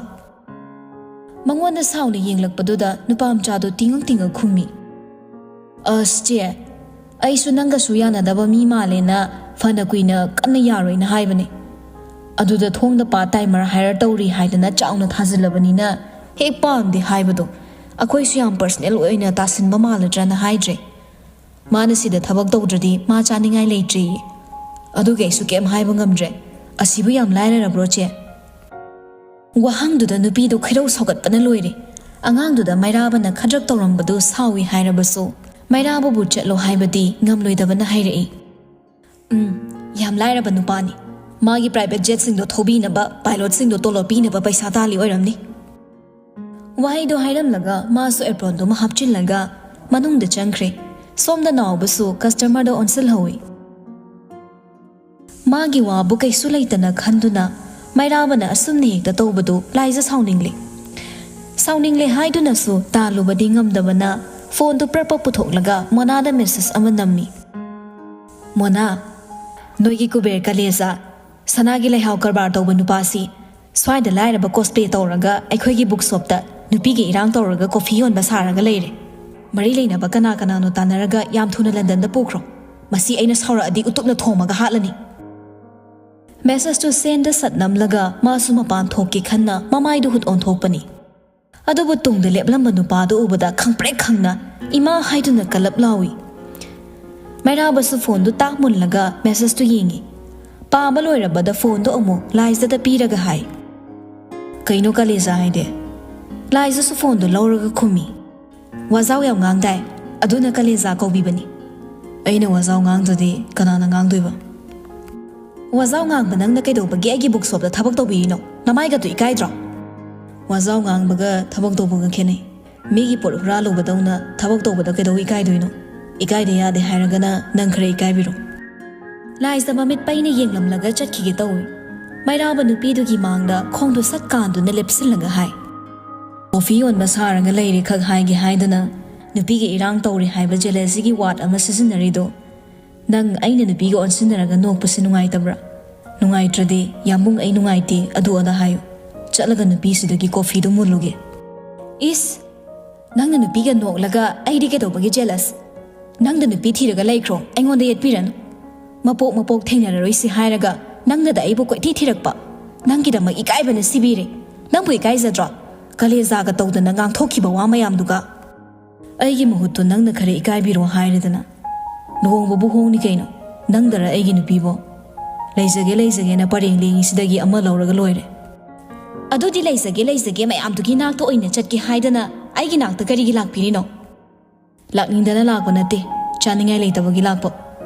ꯃꯉꯣꯟꯗ ꯁꯥꯎꯅ ꯌꯦꯡꯂꯛꯄꯗꯨꯗ ꯅꯨꯄꯥ ꯃꯆꯥꯗꯣ ꯇꯤꯡꯉꯛ ꯇꯤꯡꯉꯛ ꯈꯨꯝꯃꯤ, "ꯑꯁ ꯆꯦ, ꯑꯩꯁꯨ ꯅꯪꯒꯁꯨ ꯌꯥꯅꯗꯕ ꯃꯤ ꯃꯥꯜꯂꯦꯅ ꯐꯅ ꯀꯨꯏꯅ ꯀꯟꯅ ꯌꯥꯔꯣꯏꯅ ꯍꯥꯏꯕꯅꯦ꯫ ꯑꯗꯨꯗ ꯊꯣꯡꯗ ꯄꯥꯔꯠ ꯇꯥꯏꯃꯔ ꯍꯥꯏꯌꯔ ꯇꯧꯔꯤ ꯍꯥꯏꯗꯅ ꯆꯥꯎꯅ ꯊꯥꯖꯤꯜꯂꯕꯅꯤꯅ ꯍꯦꯛ ꯄꯥꯝꯗꯦ ꯍꯥꯏꯕꯗꯣ꯫ ꯑꯩꯈꯣꯏꯁꯨ ꯌꯥꯝ ꯄꯔꯁꯅꯦꯜ ꯑꯣꯏꯅ ꯇꯥꯁꯤꯟꯕ ꯃꯥꯜꯂꯗ꯭ꯔꯅ ꯍꯥꯏꯗ꯭ꯔꯦ꯫ ꯃꯥꯅ ꯁꯤꯗ ꯊꯕꯛ ꯇꯧꯗ꯭ꯔꯗꯤ ꯃꯥ ꯆꯥꯅꯤꯡꯉꯥꯏ ꯂꯩꯇ꯭ꯔꯦꯌꯦ꯫ ꯑꯗꯨꯒꯤ ꯑꯩꯁꯨ ꯀꯩꯝ ꯍꯥꯏꯕ ꯉꯝꯗ꯭ꯔꯦ꯫ ꯑꯁꯤꯕꯨ ꯌꯥꯝ ꯂꯥꯏꯔꯔꯕ꯭ꯔꯣ, ꯆꯦ? ꯋꯥꯍꯪꯗꯨꯗ ꯅꯨꯄꯤꯗꯨ ꯈꯣꯏꯔꯧ ꯁꯧꯒꯠꯄꯅ ꯂꯣꯏꯔꯦ꯫ ꯑꯉꯥꯡꯗꯨꯗ ꯃꯩꯔꯥꯕꯅ ꯈꯗ꯭ꯔꯛ ꯇꯧꯔꯝꯕꯗꯨ ꯁꯥꯎꯏ ꯍꯥꯏꯔꯕꯁꯨ, ꯃꯩꯔꯥꯕꯕꯨ ꯆꯠꯂꯣ ꯍꯥꯏꯕꯗꯤ ꯉꯝꯂꯣꯏꯗꯕꯅ ꯍꯥꯏꯔꯛꯏ꯫ "ꯎꯝ, ꯌꯥꯝ ꯂꯥꯏꯔꯕ ꯅꯨꯄꯥꯅꯤ꯫ ꯃꯥꯒꯤ ꯄ꯭ꯔꯥꯏꯚꯦꯠ ꯖꯦꯠꯁꯤꯡꯗꯣ ꯊꯧꯕꯤꯅꯕ, ꯄꯥꯏꯂꯣꯠꯁꯤꯡꯗꯣ ꯇꯣꯂꯣꯞ ꯄꯤꯅꯕ ꯄꯩꯁꯥ ꯇꯥꯜꯂꯤ ꯑꯣꯏꯔꯝꯅꯤ꯫" ꯋꯥꯍꯩꯗꯣ ꯍꯥꯏꯔꯝꯂꯒ ꯃꯥꯁꯨ ꯑꯦꯄ꯭ꯔꯣꯟꯗꯨꯃ ꯍꯥꯞꯆꯤꯜꯂꯒ ꯃꯅꯨꯡꯗ ꯆꯪꯈ꯭ꯔꯦ꯫ ꯁꯣꯝꯗ ꯅꯥꯎꯕꯁꯨ ꯀꯁꯇꯃꯔꯗ ꯑꯣꯟꯁꯤꯜꯍꯧꯏ꯫ ꯃꯥꯒꯤ ꯋꯥꯕꯨ ꯀꯩꯁꯨ ꯂꯩꯇꯅ ꯈꯟꯗꯨꯅ ꯃꯩꯔꯥꯕꯅ ꯑꯁꯨꯝꯅ ꯍꯦꯛꯇ ꯇꯧꯕꯗꯨ ꯂꯥꯏꯖ ꯁꯥꯎꯅꯤꯡꯂꯦ꯫ ꯁꯥꯎꯅꯤꯡꯂꯦ ꯍꯥꯏꯗꯨꯅꯁꯨ ꯇꯥꯜꯂꯨꯕꯗꯤ ꯉꯝꯗꯕꯅ ꯐꯣꯟꯗꯨ ꯄ꯭ꯔꯞ ꯄ꯭ꯔꯞ ꯄꯨꯊꯣꯛꯂꯒ ꯃꯣꯅꯥꯗ ꯃꯦꯁꯦꯖ ꯑꯃ ꯅꯝꯃꯤ꯫ "ꯃꯣꯅꯥ, ꯅꯣꯏꯒꯤ ꯀꯨꯕꯦꯔ ꯀꯂꯦꯖꯥ, ꯁꯅꯥꯒꯤ ꯂꯩꯍꯥꯎ ꯀꯔꯕꯥꯔ ꯇꯧꯕ ꯅꯨꯄꯥꯁꯤ ꯁ꯭ꯋꯥꯏꯗ ꯂꯥꯏꯔꯕ ꯀꯣꯁꯄ꯭ꯂꯦ ꯇꯧꯔꯒ ꯑꯩꯈꯣꯏꯒꯤ ꯕꯨꯛ ꯁꯣꯞꯇ ꯅꯨꯄꯤꯒꯤ ꯏꯔꯥꯡ ꯇꯧꯔꯒ ꯀꯣꯐꯤ ꯌꯣꯟꯕ ꯁꯥꯔꯒ ꯂꯩꯔꯦ꯫ ꯃꯔꯤ ꯂꯩꯅꯕ ꯀꯅꯥ ꯀꯅꯥꯅꯣ ꯇꯥꯟꯅꯔꯒ ꯌꯥꯝ ꯊꯨꯅ ꯂꯟꯗꯟꯗ ꯄꯨꯈ꯭ꯔꯣ꯫ ꯃꯁꯤ ꯑꯩꯅ ꯁꯥꯎꯔꯛꯑꯗꯤ ꯎꯇꯨꯞꯅ ꯊꯣꯝꯃꯒ ꯍꯥꯠꯂꯅꯤ꯫" ꯃꯦꯁꯦꯖꯇꯨ ꯁꯦꯟꯗ ꯁꯠ ꯅꯝꯂꯒ ꯃꯥꯁꯨ ꯃꯄꯥꯟ ꯊꯣꯛꯀꯦ ꯈꯟꯅ ꯃꯃꯥꯏꯗꯨ ꯍꯨꯠ ꯑꯣꯟꯊꯣꯛꯄꯅꯤ꯫ ꯑꯗꯨꯕꯨ ꯇꯨꯡꯗ ꯂꯦꯞꯂꯝꯕ ꯅꯨꯄꯥꯗꯨ ꯎꯕꯗ ꯈꯪꯄ꯭ꯔꯦꯛ ꯈꯪꯅ "ꯏꯃꯥ" ꯍꯥꯏꯗꯨꯅ ꯀꯜꯂꯞ ꯂꯥꯎꯏ꯫ ꯃꯩꯔꯥꯕꯁꯨ ꯐꯣꯟꯗꯨ ꯇꯥꯛ ꯃꯨꯜꯂꯒ ꯃꯦꯁꯦꯖꯇꯨ ꯌꯦꯡꯏ꯫ ꯄꯥꯕ ꯂꯣꯏꯔꯕꯗ ꯐꯣꯟꯗꯨ ꯑꯃꯨꯛ ꯂꯥꯏꯖꯗ ꯄꯤꯔꯒ ꯍꯥꯏ, "ꯀꯩꯅꯣ ꯀꯂꯦꯖꯥ ꯍꯥꯏꯗꯤ?" ꯂꯥꯏꯖꯁꯨ ꯐꯣꯟꯗꯨ ꯂꯧꯔꯒ ꯈꯨꯝꯃꯤ, "ꯋꯥꯖꯥꯎ ꯌꯥꯝ ꯉꯥꯡꯗꯥꯏ, ꯑꯗꯨꯅ ꯀꯂꯦꯖꯥ ꯀꯧꯕꯤꯕꯅꯤ꯫" "ꯑꯩꯅ ꯋꯥꯖꯥꯎ ꯉꯥꯡꯗ꯭ꯔꯗꯤ ꯀꯅꯥꯅ ꯉꯥꯡꯗꯣꯏꯕ?" "ꯋꯥꯖꯥꯎ ꯉꯥꯡꯕ ꯅꯪꯅ ꯀꯩꯗꯧꯕꯒꯤ ꯑꯩꯒꯤ ꯕꯨꯛ ꯁꯣꯞꯇ ꯊꯕꯛ ꯇꯧꯕꯤꯔꯤꯅꯣ? ꯅꯃꯥꯏꯒꯗꯨ ꯏꯀꯥꯏꯗ꯭ꯔꯣ?" "ꯋꯥꯖꯥꯎ ꯉꯥꯡꯕꯒ ꯊꯕꯛ ꯇꯧꯕꯒ ꯈꯦꯠꯅꯩ꯫ ꯃꯤꯒꯤ ꯄꯣꯠ ꯍꯨꯔꯥꯜꯂꯨꯕꯗꯧꯅ ꯊꯕꯛ ꯇꯧꯕꯗ ꯀꯩꯗꯧ ꯏꯀꯥꯏꯗꯣꯏꯅꯣ? ꯏꯀꯥꯏꯗ ꯌꯥꯗꯦ ꯍꯥꯏꯔꯒꯅ ꯅꯪ ꯈꯔ ꯏꯀꯥꯏꯕꯤꯔꯣ꯫" ꯂꯥꯏꯖ ꯃꯃꯤꯠ ꯄꯩꯅ ꯌꯦꯡꯂꯝꯂꯒ ꯆꯠꯈꯤꯒꯦ ꯇꯧꯏ꯫ ꯃꯩꯔꯥꯕ ꯅꯨꯄꯤꯗꯨꯒꯤ ꯃꯥꯡꯗ ꯈꯣꯡꯗꯨ ꯁꯠ ꯀꯥꯟꯗꯨꯅ ꯂꯦꯞꯁꯤꯜꯂꯒ ꯍꯥꯏ, "ꯀꯣꯐꯤ ꯌꯣꯟꯕ ꯁꯥꯔꯒ ꯂꯩꯔꯦ ꯈꯛ ꯍꯥꯏꯒꯦ ꯍꯥꯏꯗꯅ ꯅꯨꯄꯤꯒꯤ ꯏꯔꯥꯡ ꯇꯧꯔꯦ ꯍꯥꯏꯕ ꯖꯦꯂꯦꯁꯤꯒꯤ ꯋꯥꯔꯗ ꯑꯃ ꯁꯤꯖꯤꯟꯅꯔꯤꯗꯣ? ꯅꯪ ꯑꯩꯅ ꯅꯨꯄꯤꯒ ꯑꯣꯟꯁꯤꯟꯅꯔꯒ ꯅꯣꯛꯄꯁꯤ ꯅꯨꯡꯉꯥꯏꯇꯕ꯭ꯔꯥ? ꯅꯨꯡꯉꯥꯏꯇ꯭ꯔꯗꯤ ꯌꯥꯝꯕꯨꯡ ꯑꯩ ꯅꯨꯡꯉꯥꯏꯇꯦ ꯑꯗꯨ ꯑꯗꯥ ꯍꯥꯏꯌꯨ꯫ ꯆꯠꯂꯒ ꯅꯨꯄꯤꯁꯤꯗꯒꯤ ꯀꯣꯐꯤꯗꯨ ꯃꯨꯜꯂꯨꯒꯦ꯫" "ꯏꯁ! ꯅꯪꯅ ꯅꯨꯄꯤꯒ ꯅꯣꯛꯂꯒ ꯑꯩꯗꯤ ꯀꯩꯗꯧꯕꯒꯤ ꯖꯦꯂꯁ? ꯅꯪꯗ ꯅꯨꯄꯤ ꯊꯤꯔꯒ ꯂꯩꯈ꯭ꯔꯣ, ꯑꯩꯉꯣꯟꯗ ꯌꯦꯠꯄꯤꯔꯅꯨ꯫ ꯃꯄꯣꯛ ꯃꯄꯣꯛ ꯊꯦꯡꯅꯔꯔꯣꯏꯁꯤ ꯍꯥꯏꯔꯒ ꯅꯪꯅꯗ ꯑꯩꯕꯨ ꯀꯣꯏꯊꯤ ꯊꯤꯔꯛꯄ꯫ ꯅꯪꯒꯤꯗꯃꯛ ꯏꯀꯥꯏꯕꯅ ꯁꯤꯕꯤꯔꯦ꯫ ꯅꯪꯕꯨ ꯏꯀꯥꯏꯖꯗ꯭ꯔꯣ? ꯀꯂꯦꯖꯥꯒ ꯇꯧꯗꯅ ꯉꯥꯡꯊꯣꯛꯈꯤꯕ ꯋꯥ ꯃꯌꯥꯝꯗꯨꯒ꯫ ꯑꯩꯒꯤ ꯃꯍꯨꯠꯇꯨ ꯅꯪꯅ ꯈꯔ ꯏꯀꯥꯏꯕꯤꯔꯣ ꯍꯥꯏꯔꯦꯗꯅ꯫ ꯂꯨꯍꯣꯡꯕꯕꯨ ꯍꯣꯡꯅꯤ ꯀꯩꯅꯣ? ꯅꯪꯗꯔ ꯑꯩꯒꯤ ꯅꯨꯄꯤꯕꯣ? ꯂꯩꯖꯒꯦ ꯂꯩꯖꯒꯦꯅ ꯄꯔꯦꯡ ꯂꯦꯡꯉꯤꯁꯤꯗꯒꯤ ꯑꯃ ꯂꯧꯔꯒ ꯂꯣꯏꯔꯦ꯫ ꯑꯗꯨꯗꯤ ꯂꯩꯖꯒꯦ ꯂꯩꯖꯒꯦ ꯃꯌꯥꯝꯗꯨꯒꯤ ꯅꯥꯛꯇ ꯑꯣꯏꯅ ꯆꯠꯀꯦ ꯍꯥꯏꯗꯅ ꯑꯩꯒꯤ ꯅꯥꯛꯇ ꯀꯔꯤꯒꯤ ꯂꯥꯛꯄꯤꯔꯤꯅꯣ? ꯂꯥꯛꯅꯤꯡꯗꯅ ꯂꯥꯛꯄ ꯅꯠꯇꯦ, ꯆꯥꯅꯤꯡꯉꯥꯏ ꯂꯩꯇꯕꯒꯤ ꯂꯥꯛꯄ꯫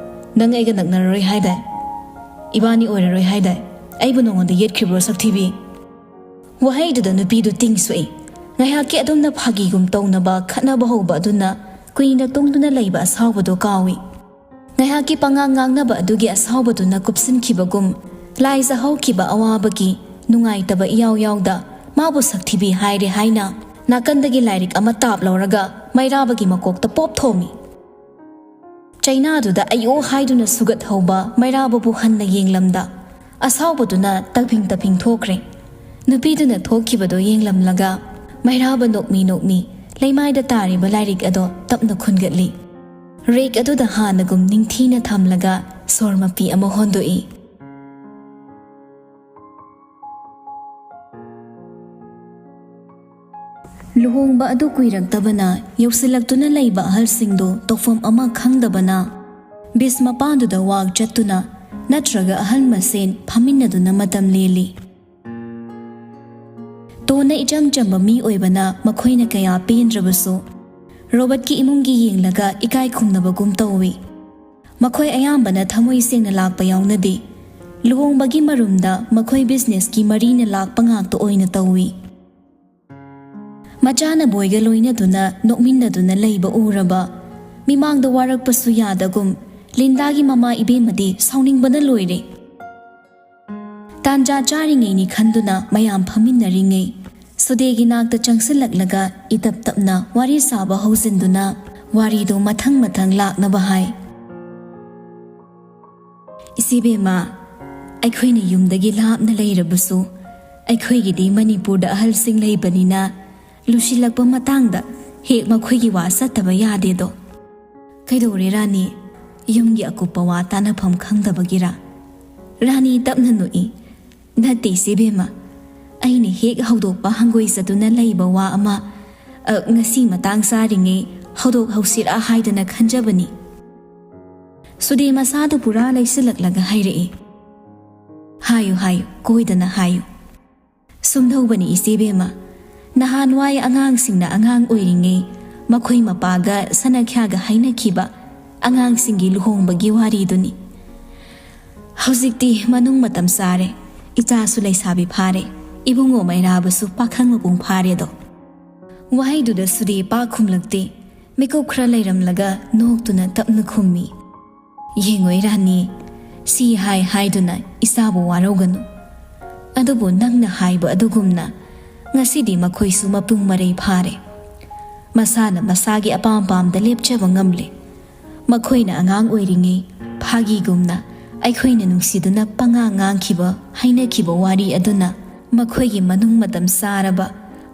ꯅꯪ ꯑꯩꯒ ꯅꯛꯅꯔꯔꯣꯏ ꯍꯥꯏꯗꯥꯏ? ꯏꯕꯥꯅꯤ ꯑꯣꯏꯔꯔꯣꯏ ꯍꯥꯏꯗꯥꯏ? ꯑꯩꯕꯨ ꯅꯉꯣꯟꯗ ꯌꯦꯠꯈ꯭ꯔꯤꯕ꯭ꯔꯣ, ꯁꯛꯊꯤꯕꯤ? ꯋꯥꯍꯩꯗꯨꯗ ꯅꯨꯄꯤꯗꯨ ꯇꯤꯡ ꯁꯣꯛꯏ꯫ ꯉꯥꯏꯍꯥꯛꯀꯤ ꯑꯗꯨꯝꯅ ꯐꯥꯒꯤꯒꯨꯝ ꯇꯧꯅꯕ ꯈꯠꯅꯕ ꯍꯧꯕ ꯑꯗꯨꯅ ꯀꯨꯏꯅ ꯇꯨꯡꯗꯨꯅ ꯂꯩꯕ ꯑꯁꯥꯎꯕꯗꯨ ꯀꯥꯎꯏ꯫ ꯉꯥꯏꯍꯥꯛꯀꯤ ꯄꯉꯥꯡ ꯉꯥꯡꯅꯕ ꯑꯗꯨꯒꯤ ꯑꯁꯥꯎꯕꯗꯨꯅ ꯀꯨꯞꯁꯤꯟꯈꯤꯕꯒꯨꯝ, ꯂꯥꯏꯖ ꯍꯧꯈꯤꯕ ꯑꯋꯥꯕꯒꯤ ꯅꯨꯡꯉꯥꯏꯇꯕ ꯏꯌꯥꯎ ꯌꯥꯎꯗ ꯃꯥꯕꯨ ꯁꯛꯊꯤꯕꯤ ꯍꯥꯏꯔꯦ ꯍꯥꯏꯅ ꯅꯥꯀꯟꯗꯒꯤ ꯂꯥꯏꯔꯤꯛ ꯑꯃ ꯇꯥꯞ ꯂꯧꯔꯒ ꯃꯩꯔꯥꯕꯒꯤ ꯃꯀꯣꯛꯇ ꯄꯣꯞ ꯊꯣꯝꯃꯤ꯫ ꯆꯩꯅꯥꯗꯨꯗ ꯑꯌꯣ ꯍꯥꯏꯗꯨꯅ ꯁꯨꯒꯠꯍꯧꯕ ꯃꯩꯔꯥꯕꯕꯨ ꯍꯟꯅ ꯌꯦꯡꯂꯝꯗ ꯑꯁꯥꯎꯕꯗꯨꯅ ꯇꯞꯐꯤꯡ ꯇꯞꯐꯤꯡ ꯊꯣꯛꯈ꯭ꯔꯦ꯫ ꯅꯨꯄꯤꯗꯨꯅ ꯊꯣꯛꯈꯤꯕꯗꯨ ꯌꯦꯡꯂꯝꯂꯒ ꯃꯩꯔꯥꯕ ꯅꯣꯛꯃꯤ ꯅꯣꯛꯃꯤ ꯂꯩꯃꯥꯏꯗ ꯇꯥꯔꯤꯕ ꯂꯥꯏꯔꯤꯛ ꯑꯗꯣ ꯇꯞꯅ ꯈꯨꯟꯒꯠꯂꯤ꯫ ꯔꯦꯛ ꯑꯗꯨꯗ ꯍꯥꯟꯅꯒꯨꯝ ꯅꯤꯡꯊꯤꯅ ꯊꯝꯂꯒ ꯁꯣꯔ ꯃꯄꯤ ꯑꯃ ꯍꯣꯟꯗꯣꯛꯏ꯫ ꯂꯨꯍꯣꯡꯕ ꯑꯗꯨ ꯀꯨꯏꯔꯛꯇꯕꯅ ꯌꯧꯁꯤꯜꯂꯛꯇꯨꯅ ꯂꯩꯕ ꯑꯍꯜꯁꯤꯡꯗꯨ ꯇꯧꯐꯝ ꯑꯃ ꯈꯪꯗꯕꯅ ꯕꯤꯁ ꯃꯄꯥꯟꯗꯨꯗ ꯋꯥꯛ ꯆꯠꯇꯨꯅ ꯅꯠꯇ꯭ꯔꯒ ꯑꯍꯜ ꯃꯁꯦꯟ ꯐꯝꯃꯤꯟꯅꯗꯨꯅ ꯃꯇꯝ ꯂꯦꯜꯂꯤ꯫ ꯇꯣꯟꯅ ꯏꯆꯝ ꯆꯝꯕ ꯃꯤ ꯑꯣꯏꯕꯅ ꯃꯈꯣꯏꯅ ꯀꯌꯥ ꯄꯦꯟꯗ꯭ꯔꯕꯁꯨ ꯔꯣꯕꯔꯠꯀꯤ ꯏꯃꯨꯡꯒꯤ ꯌꯦꯡꯂꯒ ꯏꯀꯥꯏ ꯈꯨꯝꯅꯕꯒꯨꯝ ꯇꯧꯏ꯫ ꯃꯈꯣꯏ ꯑꯌꯥꯝꯕꯅ ꯊꯃꯣꯏ ꯁꯦꯡꯅ ꯂꯥꯛꯄ ꯌꯥꯎꯅꯗꯦ꯫ ꯂꯨꯍꯣꯡꯕꯒꯤ ꯃꯔꯨꯝꯗ ꯃꯈꯣꯏ ꯕꯤꯖꯤꯅꯦꯁꯀꯤ ꯃꯔꯤꯅ ꯂꯥꯛꯄ ꯉꯥꯛꯇ ꯑꯣꯏꯅ ꯇꯧꯏ꯫ ꯃꯆꯥꯅ ꯕꯣꯏꯒ ꯂꯣꯏꯅꯗꯨꯅ ꯅꯣꯛꯃꯤꯟꯅꯗꯨꯅ ꯂꯩꯕ ꯎꯔꯕ ꯃꯤꯃꯥꯡꯗ ꯋꯥꯔꯛꯄꯁꯨ ꯌꯥꯗꯒꯨꯝ ꯂꯤꯟꯗꯥꯒꯤ ꯃꯃꯥ ꯏꯕꯦꯝꯃꯗꯤ ꯁꯥꯎꯅꯤꯡꯕꯅ ꯂꯣꯏꯔꯦ꯫ ꯇꯥꯟꯖꯥ ꯆꯥꯔꯤꯉꯩꯅꯤ ꯈꯟꯗꯨꯅ ꯃꯌꯥꯝ ꯐꯝꯃꯤꯟꯅꯔꯤꯉꯩ ꯁꯨꯗꯦꯒꯤ ꯅꯥꯛꯇ ꯆꯪꯁꯤꯜꯂꯛꯂꯒ ꯏꯇꯞ ꯇꯞꯅ ꯋꯥꯔꯤ ꯁꯥꯕ ꯍꯧꯖꯤꯟꯗꯨꯅ ꯋꯥꯔꯤꯗꯨ ꯃꯊꯪ ꯃꯊꯪ ꯂꯥꯛꯅꯕ ꯍꯥꯏ꯫ ꯏꯆꯦꯕꯦꯝꯃ, ꯑꯩꯈꯣꯏꯅ ꯌꯨꯝꯗꯒꯤ ꯂꯥꯞꯅ ꯂꯩꯔꯕꯁꯨ ꯑꯩꯈꯣꯏꯒꯤꯗꯤ ꯃꯅꯤꯄꯨꯔꯗ ꯑꯍꯜꯁꯤꯡ ꯂꯩꯕꯅꯤꯅ ꯂꯨꯁꯤꯜꯂꯛꯄ ꯃꯇꯥꯡꯗ ꯍꯦꯛ ꯃꯈꯣꯏꯒꯤ ꯋꯥ ꯆꯠꯇꯕ ꯌꯥꯗꯦꯗꯣ꯫ "ꯀꯩꯗꯧꯔꯦ ꯔꯥꯅꯤ? ꯌꯨꯝꯒꯤ ꯑꯀꯨꯞꯄ ꯋꯥ ꯇꯥꯟꯅꯐꯝ ꯈꯪꯗꯕꯒꯤꯔꯥ?" ꯔꯥꯅꯤ ꯇꯞꯅ ꯅꯣꯛꯏ꯫ "ꯅꯠꯇꯦ ꯏꯆꯦꯕꯦꯝꯃ, ꯑꯩꯅ ꯍꯦꯛ ꯍꯧꯗꯣꯛꯄ ꯍꯪꯒꯣꯏꯖꯗꯨꯅ ꯂꯩꯕ ꯋꯥ ꯑꯃ, ꯑ, ꯉꯁꯤ ꯃꯇꯥꯡ ꯆꯥꯔꯤꯉꯩ ꯍꯧꯗꯣꯛꯍꯧꯁꯤꯔꯥ ꯍꯥꯏꯗꯨꯅ ꯈꯟꯖꯕꯅꯤ꯫" ꯁꯨꯗꯦ ꯃꯁꯥꯗꯨ ꯄꯨꯔꯥ ꯂꯩꯁꯤꯜꯂꯛꯂꯒ ꯍꯥꯏꯔꯛꯏ꯫ "ꯍꯥꯏꯌꯨ, ꯍꯥꯏꯌꯨ, ꯀꯣꯏꯗꯅ ꯍꯥꯏꯌꯨ꯫" "ꯁꯨꯝꯗꯧꯕꯅꯤ ꯏꯆꯦꯕꯦꯝꯃ, ꯅꯍꯥꯟꯋꯥꯏ ꯑꯉꯥꯡꯁꯤꯡꯅ ꯑꯉꯥꯡ ꯑꯣꯏꯔꯤꯉꯩ ꯃꯈꯣꯏ ꯃꯄꯥꯒ ꯁꯅꯥꯈ꯭ꯌꯥꯒ ꯍꯥꯏꯅꯈꯤꯕ ꯑꯉꯥꯡꯁꯤꯡꯒꯤ ꯂꯨꯍꯣꯡꯕꯒꯤ ꯋꯥꯔꯤꯗꯨꯅꯤ꯫ ꯍꯧꯖꯤꯛꯇꯤ ꯃꯅꯨꯡ ꯃꯇꯝ ꯆꯥꯔꯦ, ꯏꯆꯥꯁꯨ ꯂꯩꯁꯥꯕꯤ ꯐꯥꯔꯦ, ꯏꯕꯨꯡꯉꯣ ꯃꯩꯔꯥꯕꯁꯨ ꯄꯥꯈꯪ ꯃꯄꯨꯡ ꯐꯥꯔꯦꯗꯣ꯫" ꯋꯥꯍꯩꯗꯨꯗ ꯁꯨꯗꯦ ꯄꯥꯛ ꯈꯨꯝꯂꯛꯇꯦ꯫ ꯃꯤꯀꯨꯞ ꯈꯔ ꯂꯩꯔꯝꯂꯒ ꯅꯣꯛꯇꯨꯅ ꯇꯞꯅ ꯈꯨꯝꯃꯤ꯫ "ꯌꯦꯡꯉꯣꯏ ꯔꯥꯅꯤ, ꯁꯤ ꯍꯥꯏ ꯍꯥꯏꯗꯨꯅ ꯏꯆꯥꯕꯨ ꯋꯥꯔꯧꯒꯅꯨ꯫ ꯑꯗꯨꯕꯨ ꯅꯪꯅ ꯍꯥꯏꯕ ꯑꯗꯨꯒꯨꯝꯅ ꯉꯁꯤꯗꯤ ꯃꯈꯣꯏꯁꯨ ꯃꯄꯨꯡ ꯃꯔꯩ ꯐꯥꯔꯦ꯫ ꯃꯁꯥꯅ ꯃꯁꯥꯒꯤ ꯑꯄꯥꯝ ꯄꯥꯝꯗ ꯂꯦꯞꯆꯕ ꯉꯝꯂꯦ꯫ ꯃꯈꯣꯏꯅ ꯑꯉꯥꯡ ꯑꯣꯏꯔꯤꯉꯩ ꯐꯥꯒꯤꯒꯨꯝꯅ ꯑꯩꯈꯣꯏꯅ ꯅꯨꯡꯁꯤꯗꯨꯅ ꯄꯉꯥꯡ ꯉꯥꯡꯈꯤꯕ, ꯍꯥꯏꯅꯈꯤꯕ ꯋꯥꯔꯤ ꯑꯗꯨꯅ ꯃꯈꯣꯏꯒꯤ ꯃꯅꯨꯡ ꯃꯇꯝ ꯆꯥꯔꯕ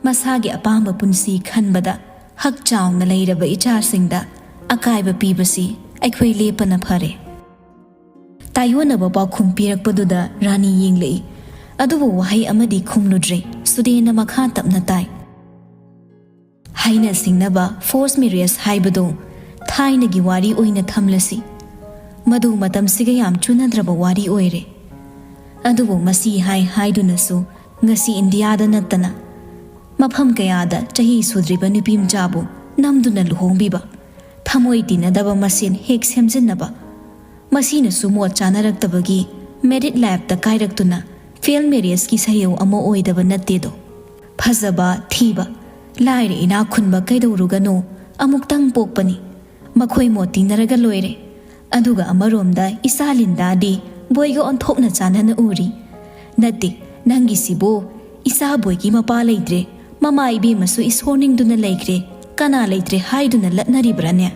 ꯃꯁꯥꯒꯤ ꯑꯄꯥꯝꯕ ꯄꯨꯟꯁꯤ ꯈꯟꯕꯗ ꯍꯛ ꯆꯥꯎꯅ ꯂꯩꯔꯕ ꯏꯆꯥꯁꯤꯡꯗ ꯑꯀꯥꯏꯕ ꯄꯤꯕꯁꯤ ꯑꯩꯈꯣꯏ ꯂꯦꯞꯄꯅ ꯐꯔꯦ꯫" ꯇꯥꯏꯑꯣꯟꯅꯕ ꯄꯥꯎꯈꯨꯝ ꯄꯤꯔꯛꯄꯗꯨꯗ ꯔꯥꯅꯤ ꯌꯦꯡꯂꯛꯏ꯫ ꯑꯗꯨꯕꯨ ꯋꯥꯍꯩ ꯑꯃꯗꯤ ꯈꯨꯝꯂꯨꯗ꯭ꯔꯦ꯫ ꯁꯨꯗꯦꯅ ꯃꯈꯥ ꯇꯞꯅ ꯇꯥꯏ꯫ "ꯍꯥꯏꯅ ꯁꯤꯡꯅꯕ force marriage ꯍꯥꯏꯕꯗꯨ ꯊꯥꯏꯅꯒꯤ ꯋꯥꯔꯤ ꯑꯣꯏꯅ ꯊꯝꯂꯁꯤ꯫ ꯃꯗꯨ ꯃꯇꯝꯁꯤꯒ ꯌꯥꯝ ꯆꯨꯅꯗ꯭ꯔꯕ ꯋꯥꯔꯤ ꯑꯣꯏꯔꯦ꯫ ꯑꯗꯨꯕꯨ ꯃꯁꯤ ꯍꯥꯏ ꯍꯥꯏꯗꯨꯅꯁꯨ ꯉꯁꯤ ꯏꯟꯗꯤꯌꯥꯗ ꯅꯠꯇꯅ ꯃꯐꯝ ꯀꯌꯥꯗ ꯆꯍꯤ ꯁꯨꯗ꯭ꯔꯤꯕ ꯅꯨꯄꯤ ꯃꯆꯥꯕꯨ ꯅꯝꯗꯨꯅ ꯂꯨꯍꯣꯡꯕꯤꯕ, ꯊꯃꯣꯏ ꯇꯤꯟꯅꯗꯕ ꯃꯁꯦꯟ ꯍꯦꯛ ꯁꯦꯝꯖꯤꯟꯅꯕ, ꯃꯁꯤꯅꯁꯨ ꯃꯣꯠ ꯆꯥꯅꯔꯛꯇꯕꯒꯤ married lifeꯇ ꯀꯥꯏꯔꯛꯇꯨꯅ fail marriageꯀꯤ ꯁꯍꯦꯎ ꯑꯃ ꯑꯣꯏꯗꯕ ꯅꯠꯇꯦꯗꯣ꯫ ꯐꯖꯕ, ꯊꯤꯕ, ꯂꯥꯏꯔ ꯏꯅꯥꯛ ꯈꯨꯟꯕ ꯀꯩꯗꯧꯔꯨꯒꯅꯣ, ꯑꯃꯨꯛꯇꯪ ꯄꯣꯛꯄꯅꯤ꯫ ꯃꯈꯣꯏ ꯃꯣꯠ ꯇꯤꯟꯅꯔꯒ ꯂꯣꯏꯔꯦ꯫ ꯑꯗꯨꯒ ꯑꯃꯔꯣꯝꯗ ꯏꯆꯥ ꯂꯤꯟꯗꯥꯗꯤ ꯕꯣꯏꯒ ꯑꯣꯟꯊꯣꯛꯅ ꯆꯥꯟꯅꯅ ꯎꯔꯤ꯫ ꯅꯠꯇꯦ, ꯅꯪꯒꯤꯁꯤꯕꯨ ꯏꯆꯥ ꯕꯣꯏꯒꯤ ꯃꯄꯥ ꯂꯩꯇ꯭ꯔꯦ, ꯃꯃꯥ ꯏꯕꯦꯝꯃꯁꯨ ꯏꯁꯣꯔ ꯅꯤꯡꯗꯨꯅ ꯂꯩꯈ꯭ꯔꯦ, ꯀꯅꯥ ꯂꯩꯇ꯭ꯔꯦ ꯍꯥꯏꯗꯨꯅ ꯂꯠꯅꯔꯤꯕ꯭ꯔꯥꯅꯦ?"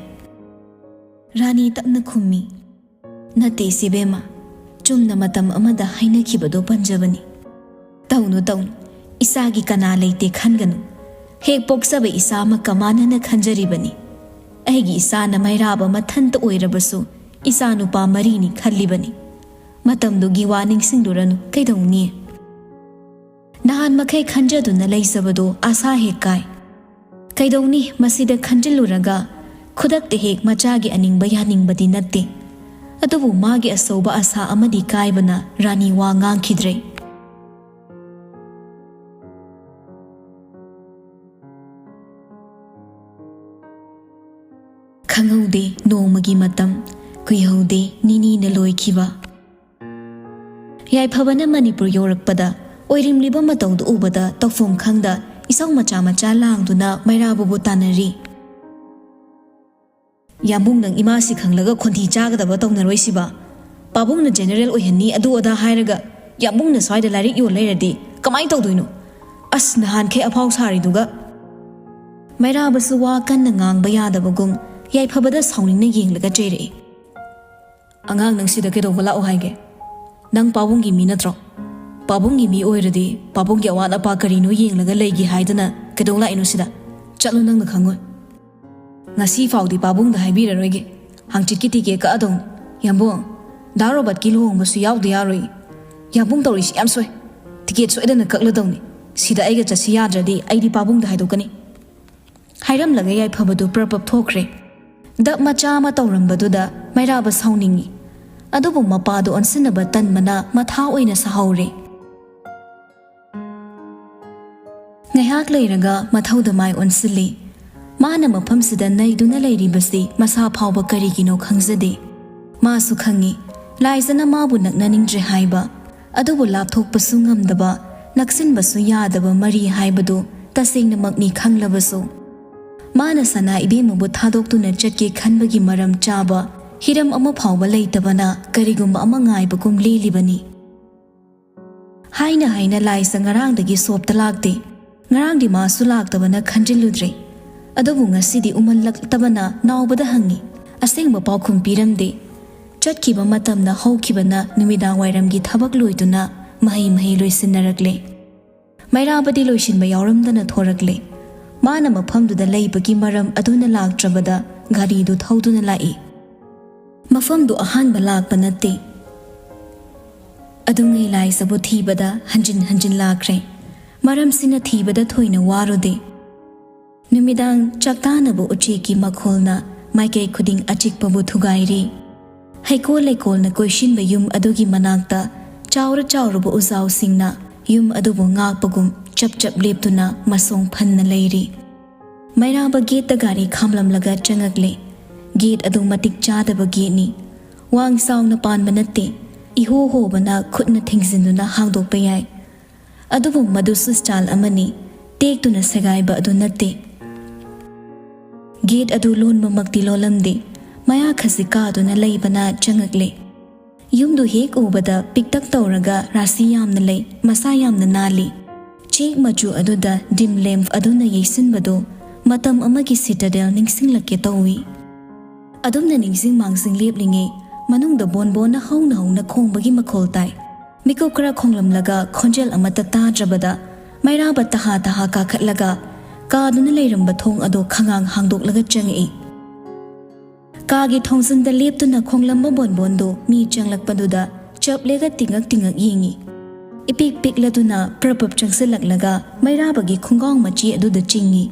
ꯔꯥꯅꯤ ꯇꯞꯅ ꯈꯨꯝꯃꯤ꯫ "ꯅꯠꯇꯦ ꯏꯆꯦꯕꯦꯝꯃ, ꯆꯨꯝꯅ ꯃꯇꯝ ꯑꯃꯗ ꯍꯥꯏꯅꯈꯤꯕꯗꯣ ꯄꯟꯖꯕꯅꯤ꯫ ꯇꯧꯅꯨ, ꯇꯧꯅꯨ, ꯏꯆꯥꯒꯤ ꯀꯅꯥ ꯂꯩꯇꯦ ꯈꯟꯒꯅꯨ꯫ ꯍꯦꯛ ꯄꯣꯛꯆꯕ ꯏꯆꯥ ꯑꯃ ꯀꯃꯥꯟꯅꯅ ꯈꯟꯖꯔꯤꯕꯅꯤ꯫ ꯑꯩꯒꯤ ꯏꯆꯥꯅ ꯃꯩꯔꯥꯕ ꯃꯊꯟꯇ ꯑꯣꯏꯔꯕꯁꯨ ꯏꯆꯥꯅꯨꯄꯥ ꯃꯔꯤꯅꯤ ꯈꯜꯂꯤꯕꯅꯤ꯫ ꯃꯇꯝꯗꯨꯒꯤ ꯋꯥ ꯅꯤꯡꯁꯤꯡꯂꯨꯔꯅꯨ, ꯀꯩꯗꯧꯅꯤ? ꯅꯍꯥꯟ ꯃꯈꯩ ꯈꯟꯖꯗꯨꯅ ꯂꯩꯖꯕꯗꯣ ꯑꯁꯥ ꯍꯦꯛ ꯀꯥꯏ꯫ ꯀꯩꯗꯧꯅꯤ, ꯃꯁꯤꯗ ꯈꯟꯖꯤꯜꯂꯨꯔꯒ ꯈꯨꯗꯛꯇ ꯍꯦꯛ ꯃꯆꯥꯒꯤ ꯑꯅꯤꯡꯕ ꯌꯥꯅꯤꯡꯕꯗꯤ ꯅꯠꯇꯦ꯫ ꯑꯗꯨꯕꯨ ꯃꯥꯒꯤ ꯑꯆꯧꯕ ꯑꯁꯥ ꯑꯃꯗꯤ ꯀꯥꯏꯕꯅ ꯔꯥꯅꯤ ꯋꯥ ꯉꯥꯡꯈꯤꯗ꯭ꯔꯦ꯫ ꯈꯪꯍꯧꯗꯦ ꯅꯣꯡꯃꯒꯤ ꯃꯇꯝ, ꯀꯨꯏꯍꯧꯗꯦ ꯅꯤꯅꯤꯅ ꯂꯣꯏꯈꯤꯕ꯫ ꯌꯥꯏꯐꯕꯅ ꯃꯅꯤꯄꯨꯔ ꯌꯧꯔꯛꯄꯗ ꯑꯣꯏꯔꯤꯝꯂꯤꯕ ꯃꯇꯧꯗꯨ ꯎꯕꯗ ꯇꯧꯐꯝ ꯈꯪꯗ ꯏꯁꯧ ꯃꯆꯥ ꯃꯆꯥ ꯂꯥꯡꯗꯨꯅ ꯃꯩꯔꯥꯕꯕꯨ ꯇꯥꯟꯅꯔꯤ꯫ "ꯌꯥꯝꯕꯨꯡ, ꯅꯪ ꯏꯃꯥꯁꯤ ꯈꯪꯂꯒ ꯈꯣꯟꯊꯤ ꯆꯥꯒꯗꯕ ꯇꯧꯅꯔꯣꯏꯁꯤꯕ? ꯄꯥꯕꯨꯡꯅ ꯖꯦꯅꯦꯔꯦꯜ ꯑꯣꯏꯍꯟꯅꯤ ꯑꯗꯨ ꯑꯗꯥ ꯍꯥꯏꯔꯒ ꯌꯥꯝꯕꯨꯡꯅ ꯁ꯭ꯋꯥꯏꯗ ꯂꯥꯏꯔꯤꯛ ꯌꯣꯜ ꯂꯩꯔꯗꯤ ꯀꯃꯥꯏꯅ ꯇꯧꯗꯣꯏꯅꯣ? ꯑꯁ, ꯅꯍꯥꯟꯈꯩ ꯑꯐꯥꯎ ꯁꯥꯔꯤꯗꯨꯒ!" ꯃꯩꯔꯥꯕꯁꯨ ꯋꯥ ꯀꯟꯅ ꯉꯥꯡꯕ ꯌꯥꯗꯕꯒꯨꯝ ꯌꯥꯏꯐꯕꯗ ꯁꯥꯎꯅꯤꯡꯅ ꯌꯦꯡꯂꯒ ꯆꯩꯔꯛꯏ꯫ "ꯑꯉꯥꯡ, ꯅꯪ ꯁꯤꯗ ꯀꯩꯗꯧꯕ ꯂꯥꯛꯑꯣ ꯍꯥꯏꯒꯦ? ꯅꯪ ꯄꯥꯕꯨꯡꯒꯤ ꯃꯤ ꯅꯠꯇ꯭ꯔꯣ? ꯄꯥꯕꯨꯡꯒꯤ ꯃꯤ ꯑꯣꯏꯔꯗꯤ ꯄꯥꯕꯨꯡꯒꯤ ꯑꯋꯥꯠ ꯑꯄꯥ ꯀꯔꯤꯅꯣ ꯌꯦꯡꯂꯒ ꯂꯩꯒꯦ ꯍꯥꯏꯗꯅ ꯀꯩꯗꯧ ꯂꯥꯛꯏꯅꯣ ꯁꯤꯗ? ꯆꯠꯂꯣ, ꯅꯪꯅ ꯈꯪꯉꯣꯏ꯫ ꯉꯁꯤ ꯐꯥꯎꯗꯤ ꯄꯥꯕꯨꯡꯗ ꯍꯥꯏꯕꯤꯔꯔꯣꯏꯒꯦ꯫ ꯍꯪꯆꯤꯠꯀꯤ ꯇꯤꯀꯦꯠ ꯀꯛꯑꯗꯧꯅꯤ꯫ ꯌꯥꯝꯕꯨꯡ, ꯗꯥ ꯔꯣꯕꯔꯠꯀꯤ ꯂꯨꯍꯣꯡꯕꯁꯨ ꯌꯥꯎꯗ ꯌꯥꯔꯣꯏ꯫ ꯌꯥꯝꯕꯨꯡ, ꯇꯧꯔꯤꯁꯤ ꯌꯥꯝ ꯁꯣꯏ꯫ ꯇꯤꯀꯦꯠ ꯁꯣꯏꯗꯅ ꯀꯛꯂꯗꯧꯅꯤ꯫ ꯁꯤꯗ ꯑꯩꯒ ꯆꯠꯁꯤ ꯌꯥꯗ꯭ꯔꯗꯤ ꯑꯩꯗꯤ ꯄꯥꯕꯨꯡꯗ ꯍꯥꯏꯗꯣꯛꯀꯅꯤ꯫" ꯍꯥꯏꯔꯝꯂꯒ ꯌꯥꯏꯐꯕꯗꯨ ꯄ꯭ꯔꯞ ꯄ꯭ꯔꯞ ꯊꯣꯛꯈ꯭ꯔꯦ꯫ ꯗꯞ ꯃꯆꯥ ꯑꯃ ꯇꯧꯔꯝꯕꯗꯨꯗ ꯃꯩꯔꯥꯕ ꯁꯥꯎꯅꯤꯡꯏ꯫ ꯑꯗꯨꯕꯨ ꯃꯄꯥꯗꯨ ꯑꯣꯟꯁꯤꯟꯅꯕ ꯇꯟꯕꯅ ꯃꯊꯥ ꯑꯣꯏꯅ ꯁꯥꯍꯧꯔꯦ꯫ ꯉꯥꯏꯍꯥꯛ ꯂꯩꯔꯒ ꯃꯊꯧꯗ ꯃꯥꯏ ꯑꯣꯟꯁꯤꯜꯂꯤ꯫ ꯃꯥꯅ ꯃꯐꯝꯁꯤꯗ ꯅꯩꯗꯨꯅ ꯂꯩꯔꯤꯕꯁꯤ ꯃꯁꯥ ꯐꯥꯎꯕ ꯀꯔꯤꯒꯤꯅꯣ ꯈꯪꯖꯗꯦ꯫ ꯃꯥꯁꯨ ꯈꯪꯏ, ꯂꯥꯏꯖꯅ ꯃꯥꯕꯨ ꯅꯛꯅꯅꯤꯡꯗ꯭ꯔꯦ ꯍꯥꯏꯕ, ꯑꯗꯨꯕꯨ ꯂꯥꯞꯊꯣꯛꯄꯁꯨ ꯉꯝꯗꯕ, ꯅꯛꯁꯤꯟꯕꯁꯨ ꯌꯥꯗꯕ ꯃꯔꯤ ꯍꯥꯏꯕꯗꯨ ꯇꯁꯦꯡꯅꯃꯛꯅꯤ ꯈꯪꯂꯕꯁꯨ꯫ ꯃꯥꯅ ꯁꯅꯥ ꯏꯕꯦꯝꯃꯕꯨ ꯊꯥꯗꯣꯛꯇꯨꯅ ꯆꯠꯀꯦ ꯈꯟꯕꯒꯤ ꯃꯔꯝ ꯆꯥꯕ ꯍꯤꯔꯝ ꯑꯃ ꯐꯥꯎꯕ ꯂꯩꯇꯕꯅ ꯀꯔꯤꯒꯨꯝꯕ ꯑꯃ ꯉꯥꯏꯕꯒꯨꯝ ꯂꯦꯜꯂꯤꯕꯅꯤ꯫ ꯍꯥꯏꯅ ꯍꯥꯏꯅ ꯂꯥꯏꯁ ꯉꯔꯥꯡꯗꯒꯤ ꯁꯣꯞꯇ ꯂꯥꯛꯇꯦ꯫ ꯉꯔꯥꯡꯗꯤ ꯃꯥꯁꯨ ꯂꯥꯛꯇꯕꯅ ꯈꯟꯖꯤꯜꯂꯨꯗ꯭ꯔꯦ꯫ ꯑꯗꯨꯕꯨ ꯉꯁꯤꯗꯤ ꯎꯃꯜꯂꯛꯇꯕꯅ ꯅꯥꯎꯕꯗ ꯍꯪꯉꯤ꯫ ꯑꯁꯦꯡꯕ ꯄꯥꯎꯈꯨꯝ ꯄꯤꯔꯝꯗꯦ꯫ ꯆꯠꯈꯤꯕ ꯃꯇꯝꯅ ꯍꯧꯈꯤꯕꯅ ꯅꯨꯃꯤꯗꯥꯡ ꯋꯥꯏꯔꯝꯒꯤ ꯊꯕꯛ ꯂꯣꯏꯗꯨꯅ ꯃꯍꯩ ꯃꯍꯩ ꯂꯣꯏꯁꯤꯟꯅꯔꯛꯂꯦ꯫ ꯃꯩꯔꯥꯕꯗꯤ ꯂꯣꯏꯁꯤꯟꯕ ꯌꯥꯎꯔꯝꯗꯅ ꯊꯣꯔꯛꯂꯦ꯫ ꯃꯥꯅ ꯃꯐꯝꯗꯨꯗ ꯂꯩꯕꯒꯤ ꯃꯔꯝ ꯑꯗꯨꯅ ꯂꯥꯛꯇ꯭ꯔꯕꯗ ꯒꯥꯔꯤꯗꯨ ꯊꯧꯗꯨꯅ ꯂꯥꯛꯏ꯫ ꯃꯐꯝꯗꯨ ꯑꯍꯥꯟꯕ ꯂꯥꯛꯄ ꯅꯠꯇꯦ꯫ ꯑꯗꯨꯉꯩ ꯂꯥꯏꯖꯕꯨ ꯊꯤꯕꯗ ꯍꯟꯖꯤꯟ ꯍꯟꯖꯤꯟ ꯂꯥꯛꯈ꯭ꯔꯦ꯫ ꯃꯔꯝꯁꯤꯅ ꯊꯤꯕꯗ ꯊꯣꯏꯅ ꯋꯥꯔꯨꯗꯦ꯫ ꯅꯨꯃꯤꯗꯥꯡ ꯆꯥꯛꯇꯥꯅꯕ ꯎꯆꯦꯛꯀꯤ ꯃꯈꯣꯜꯅ ꯃꯥꯏꯀꯩ ꯈꯨꯗꯤꯡ ꯑꯆꯤꯛꯄꯕꯨ ꯊꯨꯒꯥꯏꯔꯤ꯫ ꯍꯩꯀꯣꯜ ꯂꯩꯀꯣꯜꯅ ꯀꯣꯏꯁꯤꯟꯕ ꯌꯨꯝ ꯑꯗꯨꯒꯤ ꯃꯅꯥꯛꯇ ꯆꯥꯎꯔ ꯆꯥꯎꯔꯕ ꯎꯖꯥꯎꯁꯤꯡꯅ ꯌꯨꯝ ꯑꯗꯨꯕꯨ ꯉꯥꯛꯄꯒꯨꯝ ꯆꯞ ꯆꯞ ꯂꯦꯞꯇꯨꯅ ꯃꯁꯣꯡ ꯐꯟꯅ ꯂꯩꯔꯤ꯫ ꯃꯩꯔꯥꯕ ꯒꯦꯠꯇ ꯒꯥꯔꯤ ꯈꯥꯝꯂꯝꯂꯒ ꯆꯪꯉꯛꯂꯦ꯫ ꯒꯦꯠ ꯑꯗꯨ ꯃꯇꯤꯛ ꯆꯥꯗꯕ ꯒꯦꯠꯅꯤ꯫ ꯋꯥꯡ ꯆꯥꯎꯅ ꯄꯥꯟꯕ ꯅꯠꯇꯦ꯫ ꯏꯍꯣ ꯍꯣꯕꯅ ꯈꯨꯠꯅ ꯊꯤꯡꯖꯤꯟꯗꯨꯅ ꯍꯥꯡꯗꯣꯛꯄ ꯌꯥꯏ꯫ ꯑꯗꯨꯕꯨ ꯃꯗꯨꯁꯨ ꯁ꯭ꯇꯥꯏꯜ ꯑꯃꯅꯤ꯫ ꯇꯦꯛꯇꯨꯅ ꯁꯦꯒꯥꯏꯕ ꯑꯗꯨ ꯅꯠꯇꯦ꯫ ꯒꯦꯠ ꯑꯗꯨ ꯂꯣꯟꯕꯃꯛꯇꯤ ꯂꯣꯜꯂꯝꯗꯦ꯫ ꯃꯌꯥ ꯈꯖꯤꯛ ꯀꯥꯗꯨꯅ ꯂꯩꯕꯅ ꯆꯪꯉꯛꯂꯦ꯫ ꯌꯨꯝꯗꯨ ꯍꯦꯛ ꯎꯕꯗ ꯄꯤꯛꯇꯛ ꯇꯧꯔꯒ ꯔꯥꯁꯤ ꯌꯥꯝꯅ ꯂꯩ, ꯃꯁꯥ ꯌꯥꯝꯅ ꯅꯥꯜꯂꯤ꯫ ꯆꯦꯛ ꯃꯆꯨ ꯑꯗꯨꯗ ꯗꯤꯝ ꯂꯦꯝꯞ ꯑꯗꯨꯅ ꯌꯩꯁꯤꯟꯕꯗꯨ ꯃꯇꯝ ꯑꯃꯒꯤ ꯁꯤꯇꯥꯗꯦꯜ ꯅꯤꯡꯁꯤꯡꯂꯛꯀꯦ ꯇꯧꯏ꯫ ꯑꯗꯨꯝꯅ ꯅꯤꯡꯁꯤꯡ ꯃꯥꯡꯖꯤꯡ ꯂꯦꯞꯂꯤꯉꯩ ꯃꯅꯨꯡꯗ ꯕꯣꯟ ꯕꯣꯟꯅ ꯍꯧꯅ ꯍꯧꯅ ꯈꯣꯡꯕꯒꯤ ꯃꯈꯣꯜ ꯇꯥꯏ꯫ ꯃꯤꯀꯨꯞ ꯈꯔ ꯈꯣꯡꯂꯝꯂꯒ ꯈꯣꯟꯖꯦꯜ ꯑꯃꯠꯇ ꯇꯥꯗ꯭ꯔꯕꯗ ꯃꯩꯔꯥꯕ ꯇꯍꯥ ꯇꯍꯥ ꯀꯥꯈꯠꯂꯒ ꯀꯥꯗꯨꯅ ꯂꯩꯔꯝꯕ ꯊꯣꯡ ꯑꯗꯨ ꯈꯉꯥꯡ ꯍꯥꯡꯗꯣꯛꯂꯒ ꯆꯪꯉꯛꯏ꯫ ꯀꯥꯒꯤ ꯊꯣꯡꯖꯤꯟꯗ ꯂꯦꯞꯇꯨꯅ ꯈꯣꯡꯂꯝꯕ ꯕꯣꯟꯕꯣꯟꯗꯨ ꯃꯤ ꯆꯪꯂꯛꯄꯗꯨꯗ ꯆꯞꯂꯦꯒ ꯇꯤꯡꯉꯛ ꯇꯤꯡꯉꯛ ꯌꯦꯡꯉꯤ꯫ ꯏꯄꯤꯛ ꯄꯤꯛꯂꯗꯨꯅ ꯄ꯭ꯔꯞ ꯄ꯭ꯔꯞ ꯆꯪꯁꯤꯜꯂꯛꯂꯒ ꯃꯩꯔꯥꯕꯒꯤ ꯈꯣꯡꯒꯥꯎ ꯃꯆꯤ ꯑꯗꯨꯗ ꯆꯤꯡꯉꯤ꯫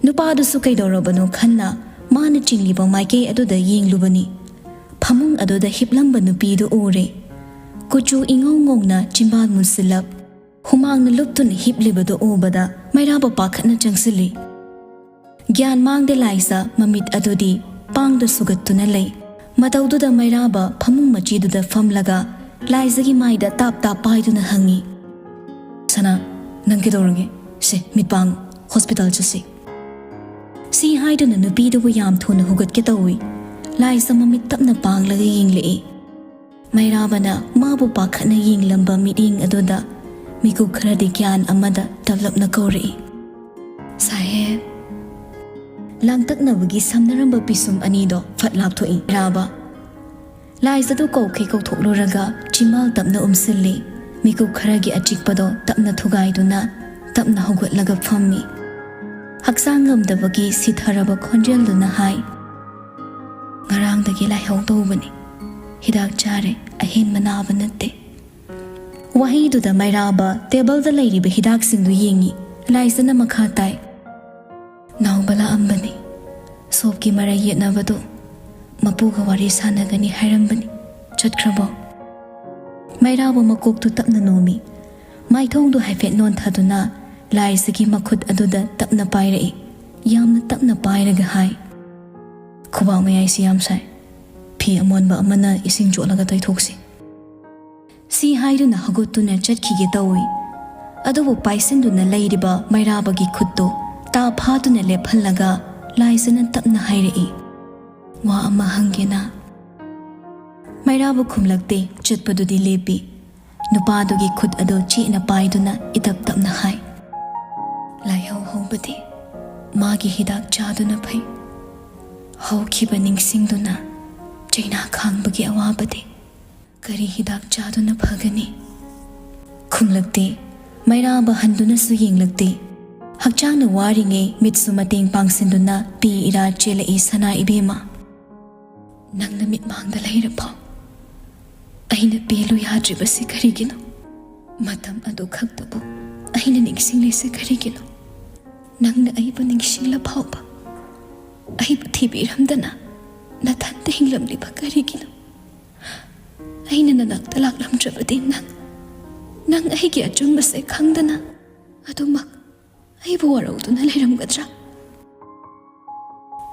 ꯅꯨꯄꯥꯗꯨꯁꯨ ꯀꯩꯗꯧꯔꯕꯅꯣ ꯈꯟꯅ ꯃꯥꯅ ꯆꯤꯡꯂꯤꯕ ꯃꯥꯏꯀꯩ ꯑꯗꯨꯗ ꯌꯦꯡꯂꯨꯕꯅꯤ꯫ ꯐꯃꯨꯡ ꯑꯗꯨꯗ ꯍꯤꯞꯂꯝꯕ ꯅꯨꯄꯤꯗꯨ ꯎꯔꯦ꯫ ꯀꯨꯆꯨ ꯏꯉꯧ ꯉꯧꯅ ꯆꯤꯝꯕꯥꯜ ꯃꯨꯁꯤꯜꯂꯞ, ꯍꯨꯃꯥꯡꯅ ꯂꯨꯞꯇꯨꯅ ꯍꯤꯞꯂꯤꯕꯗꯨ ꯎꯕꯗ ꯃꯩꯔꯥꯕ ꯄꯥꯈꯠꯅ ꯆꯪꯁꯤꯜꯂꯤ꯫ ꯒ꯭ꯌꯥꯟ ꯃꯥꯡꯗꯦ ꯂꯥꯏꯖ ꯃꯃꯤꯠ ꯑꯗꯨꯗꯤ ꯄꯥꯡꯗ ꯁꯨꯒꯠꯇꯨꯅ ꯂꯩ꯫ ꯃꯇꯧꯗꯨꯗ ꯃꯩꯔꯥꯕ ꯐꯃꯨꯡ ꯃꯆꯤꯗꯨꯗ ꯐꯝꯂꯒ ꯂꯥꯏꯖꯒꯤ ꯃꯥꯏꯗ ꯇꯥꯞ ꯇꯥꯞ ꯄꯥꯏꯗꯨꯅ ꯍꯪꯉꯤ, "ꯁꯅꯥ, ꯅꯪ ꯀꯩꯗꯧꯔꯒꯦ? ꯁꯦ, ꯃꯤꯠ ꯄꯥꯡꯉꯨ, ꯍꯣꯁꯄꯤꯇꯥꯜ ꯆꯠꯁꯤ꯫" ꯁꯤ ꯍꯥꯏꯗꯨꯅ ꯅꯨꯄꯤꯗꯨꯕꯨ ꯌꯥꯝ ꯊꯨꯅ ꯍꯧꯒꯠꯀꯦ ꯇꯧꯏ꯫ ꯂꯥꯏꯖ ꯃꯃꯤꯠ ꯇꯞꯅ ꯄꯥꯡꯂꯒ ꯌꯦꯡꯂꯛꯏ꯫ ꯃꯩꯔꯥꯕꯅ ꯃꯥꯕꯨ ꯄꯥꯈꯠꯅ ꯌꯦꯡꯂꯝꯕ ꯃꯤꯠꯌꯦꯡ ꯑꯗꯨꯗ ꯃꯤꯀꯨꯞ ꯈꯔꯗꯤ ꯒ꯭ꯌꯥꯟ ꯑꯃꯗ ꯇꯞꯂꯞꯅ ꯀꯧꯔꯛꯏ, "ꯁꯥꯍꯦꯕ!" ꯂꯥꯡꯇꯛꯅꯕꯒꯤ ꯁꯝꯅꯔꯝꯕ ꯄꯤꯁꯨꯝ ꯑꯅꯤꯗꯣ ꯐꯠ ꯂꯥꯞꯊꯣꯛꯏ꯫ ꯃꯩꯔꯥꯕ꯫ ꯂꯥꯏꯖꯗꯨ ꯀꯧꯈꯩ ꯀꯧꯊꯣꯛꯂꯨꯔꯒ ꯆꯤꯝꯕꯥꯜ ꯇꯞꯅ ꯎꯝꯁꯤꯜꯂꯤ꯫ ꯃꯤꯀꯨꯞ ꯈꯔꯒꯤ ꯑꯆꯤꯛꯄꯗꯣ ꯇꯞꯅ ꯊꯨꯒꯥꯏꯗꯨꯅ ꯇꯞꯅ ꯍꯧꯒꯠꯂꯒ ꯐꯝꯃꯤ꯫ ꯍꯛꯆꯥꯡ ꯉꯝꯗꯕꯒꯤ ꯁꯤꯊꯔꯕ ꯈꯣꯟꯖꯦꯜꯗꯨꯅ ꯍꯥꯏ, "ꯉꯔꯥꯡꯗꯒꯤ ꯂꯥꯏꯍꯧ ꯇꯧꯕꯅꯤ꯫ ꯍꯤꯗꯥꯛ ꯆꯥꯔꯦ, ꯑꯍꯦꯟꯕ ꯅꯥꯕ ꯅꯠꯇꯦ꯫" ꯋꯥꯍꯩꯗꯨꯗ ꯃꯩꯔꯥꯕ ꯇꯦꯕꯜꯗ ꯂꯩꯔꯤꯕ ꯍꯤꯗꯥꯛꯁꯤꯡꯗꯨ ꯌꯦꯡꯉꯤ꯫ ꯂꯥꯏꯖꯅ ꯃꯈꯥ ꯇꯥꯏ, "ꯅꯥꯎꯕ ꯂꯥꯛꯑꯝꯕꯅꯤ꯫ ꯁꯣꯞꯀꯤ ꯃꯔꯩ ꯌꯦꯠꯅꯕꯗꯨ ꯃꯄꯨꯒ ꯋꯥꯔꯤ ꯁꯥꯟꯅꯒꯅꯤ ꯍꯥꯏꯔꯝꯕꯅꯤ꯫ ꯆꯠꯈ꯭ꯔꯕꯣ?" ꯃꯩꯔꯥꯕ ꯃꯀꯣꯛꯇꯨ ꯇꯞꯅ ꯅꯣꯝꯃꯤ꯫ ꯃꯥꯏꯊꯣꯡꯗꯨ ꯍꯥꯏꯐꯦꯠ ꯅꯣꯟꯊꯗꯨꯅ ꯂꯥꯏꯖꯒꯤ ꯃꯈꯨꯠ ꯑꯗꯨꯗ ꯇꯞꯅ ꯄꯥꯏꯔꯛꯏ꯫ ꯌꯥꯝꯅ ꯇꯞꯅ ꯄꯥꯏꯔꯒ ꯍꯥꯏ, "ꯈꯨꯕꯥꯛ ꯃꯌꯥꯏꯁꯤ ꯌꯥꯝ ꯁꯥꯏ꯫ ꯐꯤ ꯑꯃꯣꯟꯕ ꯑꯃꯅ ꯏꯁꯤꯡ ꯆꯣꯠꯂꯒ ꯇꯩꯊꯣꯛꯁꯤ꯫" ꯁꯤ ꯍꯥꯏꯗꯨꯅ ꯍꯧꯒꯠꯇꯨꯅ ꯆꯠꯈꯤꯒꯦ ꯇꯧꯏ꯫ ꯑꯗꯨꯕꯨ ꯄꯥꯏꯁꯤꯟꯗꯨꯅ ꯂꯩꯔꯤꯕ ꯃꯩꯔꯥꯕꯒꯤ ꯈꯨꯠꯇꯨ ꯇꯥ ꯐꯥꯗꯨꯅ ꯂꯦꯞꯍꯜꯂꯒ ꯂꯥꯏꯖꯅ ꯇꯞꯅ ꯍꯥꯏꯔꯛꯏ, "ꯋꯥ ꯑꯃ ꯍꯪꯒꯦꯅ꯫" ꯃꯩꯔꯥꯕ ꯈꯨꯝꯂꯛꯇꯦ, ꯆꯠꯄꯗꯨꯗꯤ ꯂꯦꯞꯄꯤ꯫ ꯅꯨꯄꯥꯗꯨꯒꯤ ꯈꯨꯠ ꯑꯗꯨ ꯆꯦꯠꯅ ꯄꯥꯏꯗꯨꯅ ꯏꯇꯞ ꯇꯞꯅ ꯍꯥꯏ, "ꯂꯥꯏꯍꯧ ꯍꯧꯕꯗꯤ ꯃꯥꯒꯤ ꯍꯤꯗꯥꯛ ꯆꯥꯗꯨꯅ ꯐꯩ꯫ ꯍꯧꯈꯤꯕ ꯅꯤꯡꯁꯤꯡꯗꯨꯅ ꯆꯩꯅꯥ ꯈꯥꯡꯕꯒꯤ ꯑꯋꯥꯕꯗꯤ ꯀꯔꯤ ꯍꯤꯗꯥꯛ ꯆꯥꯗꯨꯅ ꯐꯒꯅꯤ?" ꯈꯨꯝꯂꯛꯇꯦ꯫ ꯃꯩꯔꯥꯕ ꯍꯟꯗꯨꯅꯁꯨ ꯌꯦꯡꯂꯛꯇꯦ꯫ ꯍꯛꯆꯥꯡꯅ ꯋꯥꯔꯤꯉꯩ ꯃꯤꯠꯁꯨ ꯃꯇꯦꯡ ꯄꯥꯡꯁꯤꯟꯗꯨꯅ ꯄꯤ ꯏꯔꯥ ꯆꯦꯜꯂꯛꯏ ꯁꯅꯥ ꯏꯕꯦꯝꯃ꯫ "ꯅꯪꯅ ꯃꯤꯠꯃꯥꯡꯗ ꯂꯩꯔꯐꯥꯎ ꯑꯩꯅ ꯄꯦꯜꯂꯨ ꯌꯥꯗ꯭ꯔꯤꯕꯁꯤ ꯀꯔꯤꯒꯤꯅꯣ? ꯃꯇꯝ ꯑꯗꯨ ꯈꯛꯇꯕꯨ ꯑꯩꯅ ꯅꯤꯡꯁꯤꯡꯂꯤꯁꯤ ꯀꯔꯤꯒꯤꯅꯣ? ꯅꯪꯅ ꯑꯩꯕꯨ ꯅꯤꯡꯁꯤꯡꯂ ꯐꯥꯎꯕ ꯑꯩꯕꯨ ꯊꯤꯕꯤꯔꯝꯗꯅ ꯅꯊꯟꯇ ꯍꯤꯡꯂꯝꯂꯤꯕ ꯀꯔꯤꯒꯤꯅꯣ? ꯑꯩꯅ ꯅꯅꯥꯛꯇ ꯂꯥꯛꯂꯝꯗ꯭ꯔꯕꯗꯤ ꯅꯪ, ꯅꯪ ꯑꯩꯒꯤ ꯑꯆꯨꯝꯕꯁꯦ ꯈꯪꯗꯅ ꯑꯗꯨꯃꯛ ꯑꯩꯕꯨ ꯋꯥꯔꯧꯗꯨꯅ ꯂꯩꯔꯝꯒꯗ꯭ꯔꯥ?"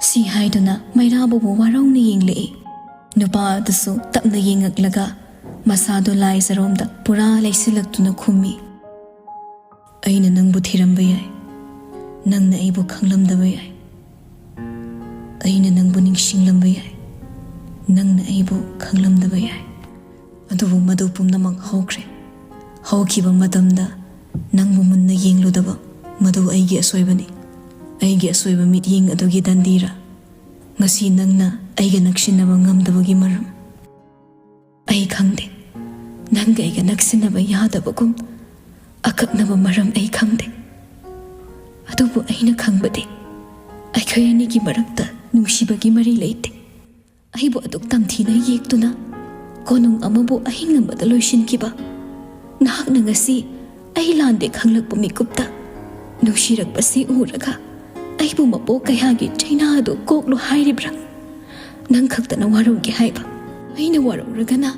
ꯁꯤ ꯍꯥꯏꯗꯨꯅ ꯃꯩꯔꯥꯕꯕꯨ ꯋꯥꯔꯧꯅ ꯌꯦꯡꯂꯛꯏ꯫ ꯅꯨꯄꯥ ꯑꯗꯨꯁꯨ ꯇꯞꯅ ꯌꯦꯡꯉꯛꯂꯒ ꯃꯁꯥꯗꯨ ꯂꯥꯏꯖꯔꯣꯝꯗ ꯄꯨꯔꯥ ꯂꯩꯁꯤꯜꯂꯛꯇꯨꯅ ꯈꯨꯝꯃꯤ, "ꯑꯩꯅ ꯅꯪꯕꯨ ꯊꯤꯔꯝꯕ ꯌꯥꯏ, ꯅꯪꯅ ꯑꯩꯕꯨ ꯈꯪꯂꯝꯗꯕ ꯌꯥꯏ꯫ ꯑꯩꯅ ꯅꯪꯕꯨ ꯅꯤꯡꯁꯤꯡꯂꯝꯕ ꯌꯥꯏ, ꯅꯪꯅ ꯑꯩꯕꯨ ꯈꯪꯂꯝꯗꯕ ꯌꯥꯏ꯫ ꯑꯗꯨꯕꯨ ꯃꯗꯨ ꯄꯨꯝꯅꯃꯛ ꯍꯧꯈ꯭ꯔꯦ꯫ ꯍꯧꯈꯤꯕ ꯃꯇꯝꯗ ꯅꯪꯕꯨ ꯃꯨꯟꯅ ꯌꯦꯡꯂꯨꯗꯕ, ꯃꯗꯨ ꯑꯩꯒꯤ ꯑꯁꯣꯏꯕꯅꯤ꯫ ꯑꯩꯒꯤ ꯑꯁꯣꯏꯕ ꯃꯤꯠꯌꯦꯡ ꯑꯗꯨꯒꯤ ꯗꯟꯗꯤꯔꯥ ꯉꯁꯤ ꯅꯪꯅ ꯑꯩꯒ ꯅꯛꯁꯤꯟꯅꯕ ꯉꯝꯗꯕꯒꯤ ꯃꯔꯝ? ꯑꯩ ꯈꯪꯗꯦ꯫ ꯅꯪꯒ ꯑꯩꯒ ꯅꯛꯁꯤꯟꯅꯕ ꯌꯥꯗꯕꯒꯨꯝ ꯑꯀꯛꯅꯕ ꯃꯔꯝ ꯑꯩ ꯈꯪꯗꯦ꯫ ꯑꯗꯨꯕꯨ ꯑꯩꯅ ꯈꯪꯕꯗꯤ, ꯑꯩꯈꯣꯏ ꯑꯅꯤꯒꯤ ꯃꯔꯛꯇ ꯅꯨꯡꯁꯤꯕꯒꯤ ꯃꯔꯤ ꯂꯩꯇꯦ꯫ ꯑꯩꯕꯨ ꯑꯗꯨꯛ ꯇꯝꯊꯤꯅ ꯌꯦꯛꯇꯨꯅ, ꯀꯣꯅꯨꯡ ꯑꯃꯕꯨ ꯑꯍꯤꯡ ꯑꯃꯗ ꯂꯣꯏꯁꯤꯟꯈꯤꯕ ꯅꯍꯥꯛꯅ ꯉꯁꯤ ꯑꯩ ꯂꯥꯟꯗꯦ ꯈꯪꯂꯛꯄ ꯃꯤꯀꯨꯞꯇ, ꯅꯨꯡꯁꯤꯔꯛꯄꯁꯤ ꯎꯔꯒ ꯑꯩꯕꯨ ꯃꯄꯣꯛ ꯀꯌꯥꯒꯤ ꯆꯩꯅꯥ ꯑꯗꯨ ꯀꯣꯛꯂꯨ ꯍꯥꯏꯔꯤꯕ꯭ꯔꯥ? ꯅꯪ ꯈꯛꯇꯅ ꯋꯥꯔꯧꯒꯦ ꯍꯥꯏꯕ, ꯑꯩꯅ ꯋꯥꯔꯧꯔꯒꯅ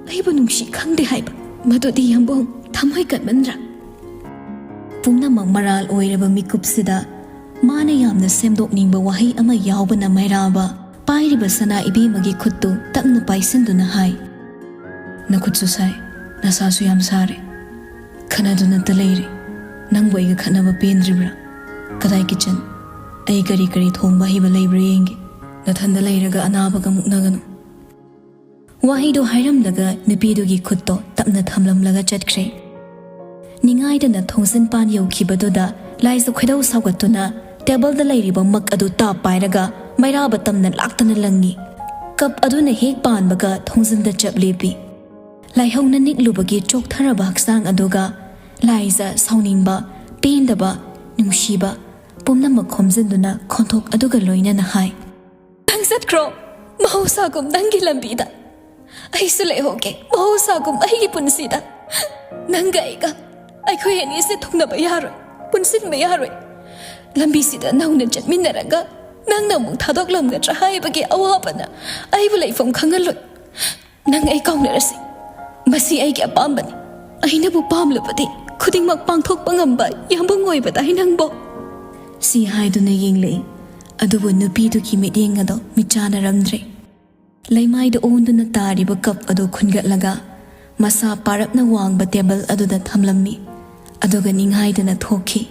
ꯑꯩꯕꯨ ꯅꯨꯡꯁꯤ ꯈꯪꯗꯦ ꯍꯥꯏꯕ, ꯃꯗꯨꯗꯤ ꯌꯥꯝꯕꯨꯡ ꯊꯃꯣꯏ ꯀꯟꯃꯟꯗ꯭ꯔꯥ? ꯄꯨꯝꯅꯃꯛ ꯃꯔꯥꯜ ꯑꯣꯏꯔꯕ ꯃꯤꯀꯨꯞꯁꯤꯗ ꯃꯥꯅ ꯌꯥꯝꯅ ꯁꯦꯝꯗꯣꯛꯅꯤꯡꯕ ꯋꯥꯍꯩ ꯑꯃ ꯌꯥꯎꯕꯅ ꯃꯩꯔꯥꯕ ꯄꯥꯏꯔꯤꯕ ꯁꯅꯥ ꯏꯕꯦꯝꯃꯒꯤ ꯈꯨꯠꯇꯨ ꯇꯞꯅ ꯄꯥꯏꯁꯤꯟꯗꯨꯅ ꯍꯥꯏ, "ꯅꯈꯨꯠꯁꯨ ꯁꯥꯏ, ꯅꯁꯥꯁꯨ ꯌꯥꯝ ꯁꯥꯔꯦ꯫ ꯈꯠꯅꯗꯨꯅꯇ ꯂꯩꯔꯦ꯫ ꯅꯪꯕꯨ ꯑꯩꯒ ꯈꯠꯅꯕ ꯄꯦꯟꯗ꯭ꯔꯤꯕ꯭ꯔꯥ? ꯀꯗꯥꯏ ꯀꯤꯆꯟ? ꯑꯩ ꯀꯔꯤ ꯀꯔꯤ ꯊꯣꯡꯕ ꯍꯩꯕ ꯂꯩꯕ꯭ꯔꯥ ꯌꯦꯡꯒꯦ꯫ ꯅꯊꯟꯗ ꯂꯩꯔꯒ ꯑꯅꯥꯕꯒ ꯃꯨꯛꯅꯒꯅꯨ"꯫ ꯋꯥꯍꯩꯗꯨ ꯍꯥꯏꯔꯝꯂꯒ ꯅꯨꯄꯤꯗꯨꯒꯤ ꯈꯨꯠꯇꯣ ꯇꯞꯅ ꯊꯝꯂꯝꯂꯒ ꯆꯠꯈ꯭ꯔꯦ꯫ ꯅꯤꯡꯉꯥꯏꯗꯅ ꯊꯣꯡꯖꯤꯟ ꯄꯥꯟ ꯌꯧꯈꯤꯕꯗꯨꯗ ꯂꯥꯏꯖ ꯈꯣꯏꯗꯧ ꯁꯥꯎꯒꯠꯇꯨꯅ ꯇꯦꯕꯜꯗ ꯂꯩꯔꯤꯕ ꯃꯛ ꯑꯗꯨ ꯇꯥꯞ ꯄꯥꯏꯔꯒ ꯃꯩꯔꯥꯕ ꯇꯝꯅ ꯂꯥꯛꯇꯅ ꯂꯪꯉꯤ꯫ ꯀꯞ ꯑꯗꯨꯅ ꯍꯦꯛ ꯄꯥꯟꯕꯒ ꯊꯣꯡꯖꯤꯟꯗ ꯆꯞ ꯂꯦꯞꯄꯤ꯫ ꯂꯥꯏꯍꯧꯅ ꯅꯤꯛꯂꯨꯕꯒꯤ ꯆꯣꯛꯊꯔꯕ ꯍꯛꯆꯥꯡ ꯑꯗꯨꯒ ꯂꯥꯏꯖ ꯁꯥꯎꯅꯤꯡꯕ, ꯄꯦꯟꯗꯕ, ꯅꯨꯡꯁꯤꯕ ꯄꯨꯝꯅꯃꯛ ꯈꯣꯝꯖꯤꯟꯗꯨꯅ ꯈꯣꯟꯊꯣꯛ ꯑꯗꯨꯒ ꯂꯣꯏꯅꯅ ꯍꯥꯏ, "ꯅꯪ ꯆꯠꯈ꯭ꯔꯣ꯫ ꯃꯍꯧꯁꯥꯒꯨꯝ ꯅꯪꯒꯤ ꯂꯝꯕꯤꯗ꯫ ꯑꯩꯁꯨ ꯂꯩꯍꯧꯒꯦ ꯃꯍꯧꯁꯥꯒꯨꯝ ꯑꯩꯒꯤ ꯄꯨꯟꯁꯤꯗ꯫ ꯅꯪꯒ ꯑꯩꯒ ꯑꯩꯈꯣꯏ ꯑꯅꯤꯁꯦ ꯊꯨꯡꯅꯕ ꯌꯥꯔꯣꯏ, ꯄꯨꯟꯁꯤꯟꯕ ꯌꯥꯔꯣꯏ꯫ ꯂꯝꯕꯤꯁꯤꯗ ꯅꯧꯅ ꯆꯠꯃꯤꯟꯅꯔꯒ ꯅꯪꯅ ꯑꯃꯨꯛ ꯊꯥꯗꯣꯛꯂꯝꯒꯗ꯭ꯔꯥ ꯍꯥꯏꯕꯒꯤ ꯑꯋꯥꯕꯅ ꯑꯩꯕꯨ ꯂꯩꯐꯝ ꯈꯪꯍꯜꯂꯣꯏ꯫ ꯅꯪ ꯑꯩ ꯀꯥꯎꯅꯔꯁꯤ꯫ ꯃꯁꯤ ꯑꯩꯒꯤ ꯑꯄꯥꯝꯕꯅꯤ꯫ ꯑꯩꯅꯕꯨ ꯄꯥꯝꯂꯕꯗꯤ ꯈꯨꯗꯤꯡꯃꯛ ꯄꯥꯡꯊꯣꯛꯄ ꯉꯝꯕ ꯌꯥꯝꯕꯨꯡ ꯑꯣꯏꯕ ꯇꯥꯏ ꯅꯪꯕꯣ"꯫ ꯁꯤ ꯍꯥꯏꯗꯨꯅ ꯌꯦꯡꯂꯛꯏ꯫ ꯑꯗꯨꯕꯨ ꯅꯨꯄꯤꯗꯨꯒꯤ ꯃꯤꯠꯌꯦꯡ ꯑꯗꯣ ꯃꯤꯠꯆꯥꯅꯔꯝꯗ꯭ꯔꯦ꯫ ꯂꯩꯃꯥꯏꯗ ꯑꯣꯟꯗꯨꯅ ꯇꯥꯔꯤꯕ ꯀꯞ ꯑꯗꯨ ꯈꯨꯟꯒꯠꯂꯒ ꯃꯁꯥ ꯄꯥꯔꯞꯅ ꯋꯥꯡꯕ ꯇꯦꯕꯜ ꯑꯗꯨꯗ ꯊꯝꯂꯝꯃꯤ꯫ ꯑꯗꯨꯒ ꯅꯤꯡꯍꯥꯏꯗꯅ ꯊꯣꯛꯈꯤ꯫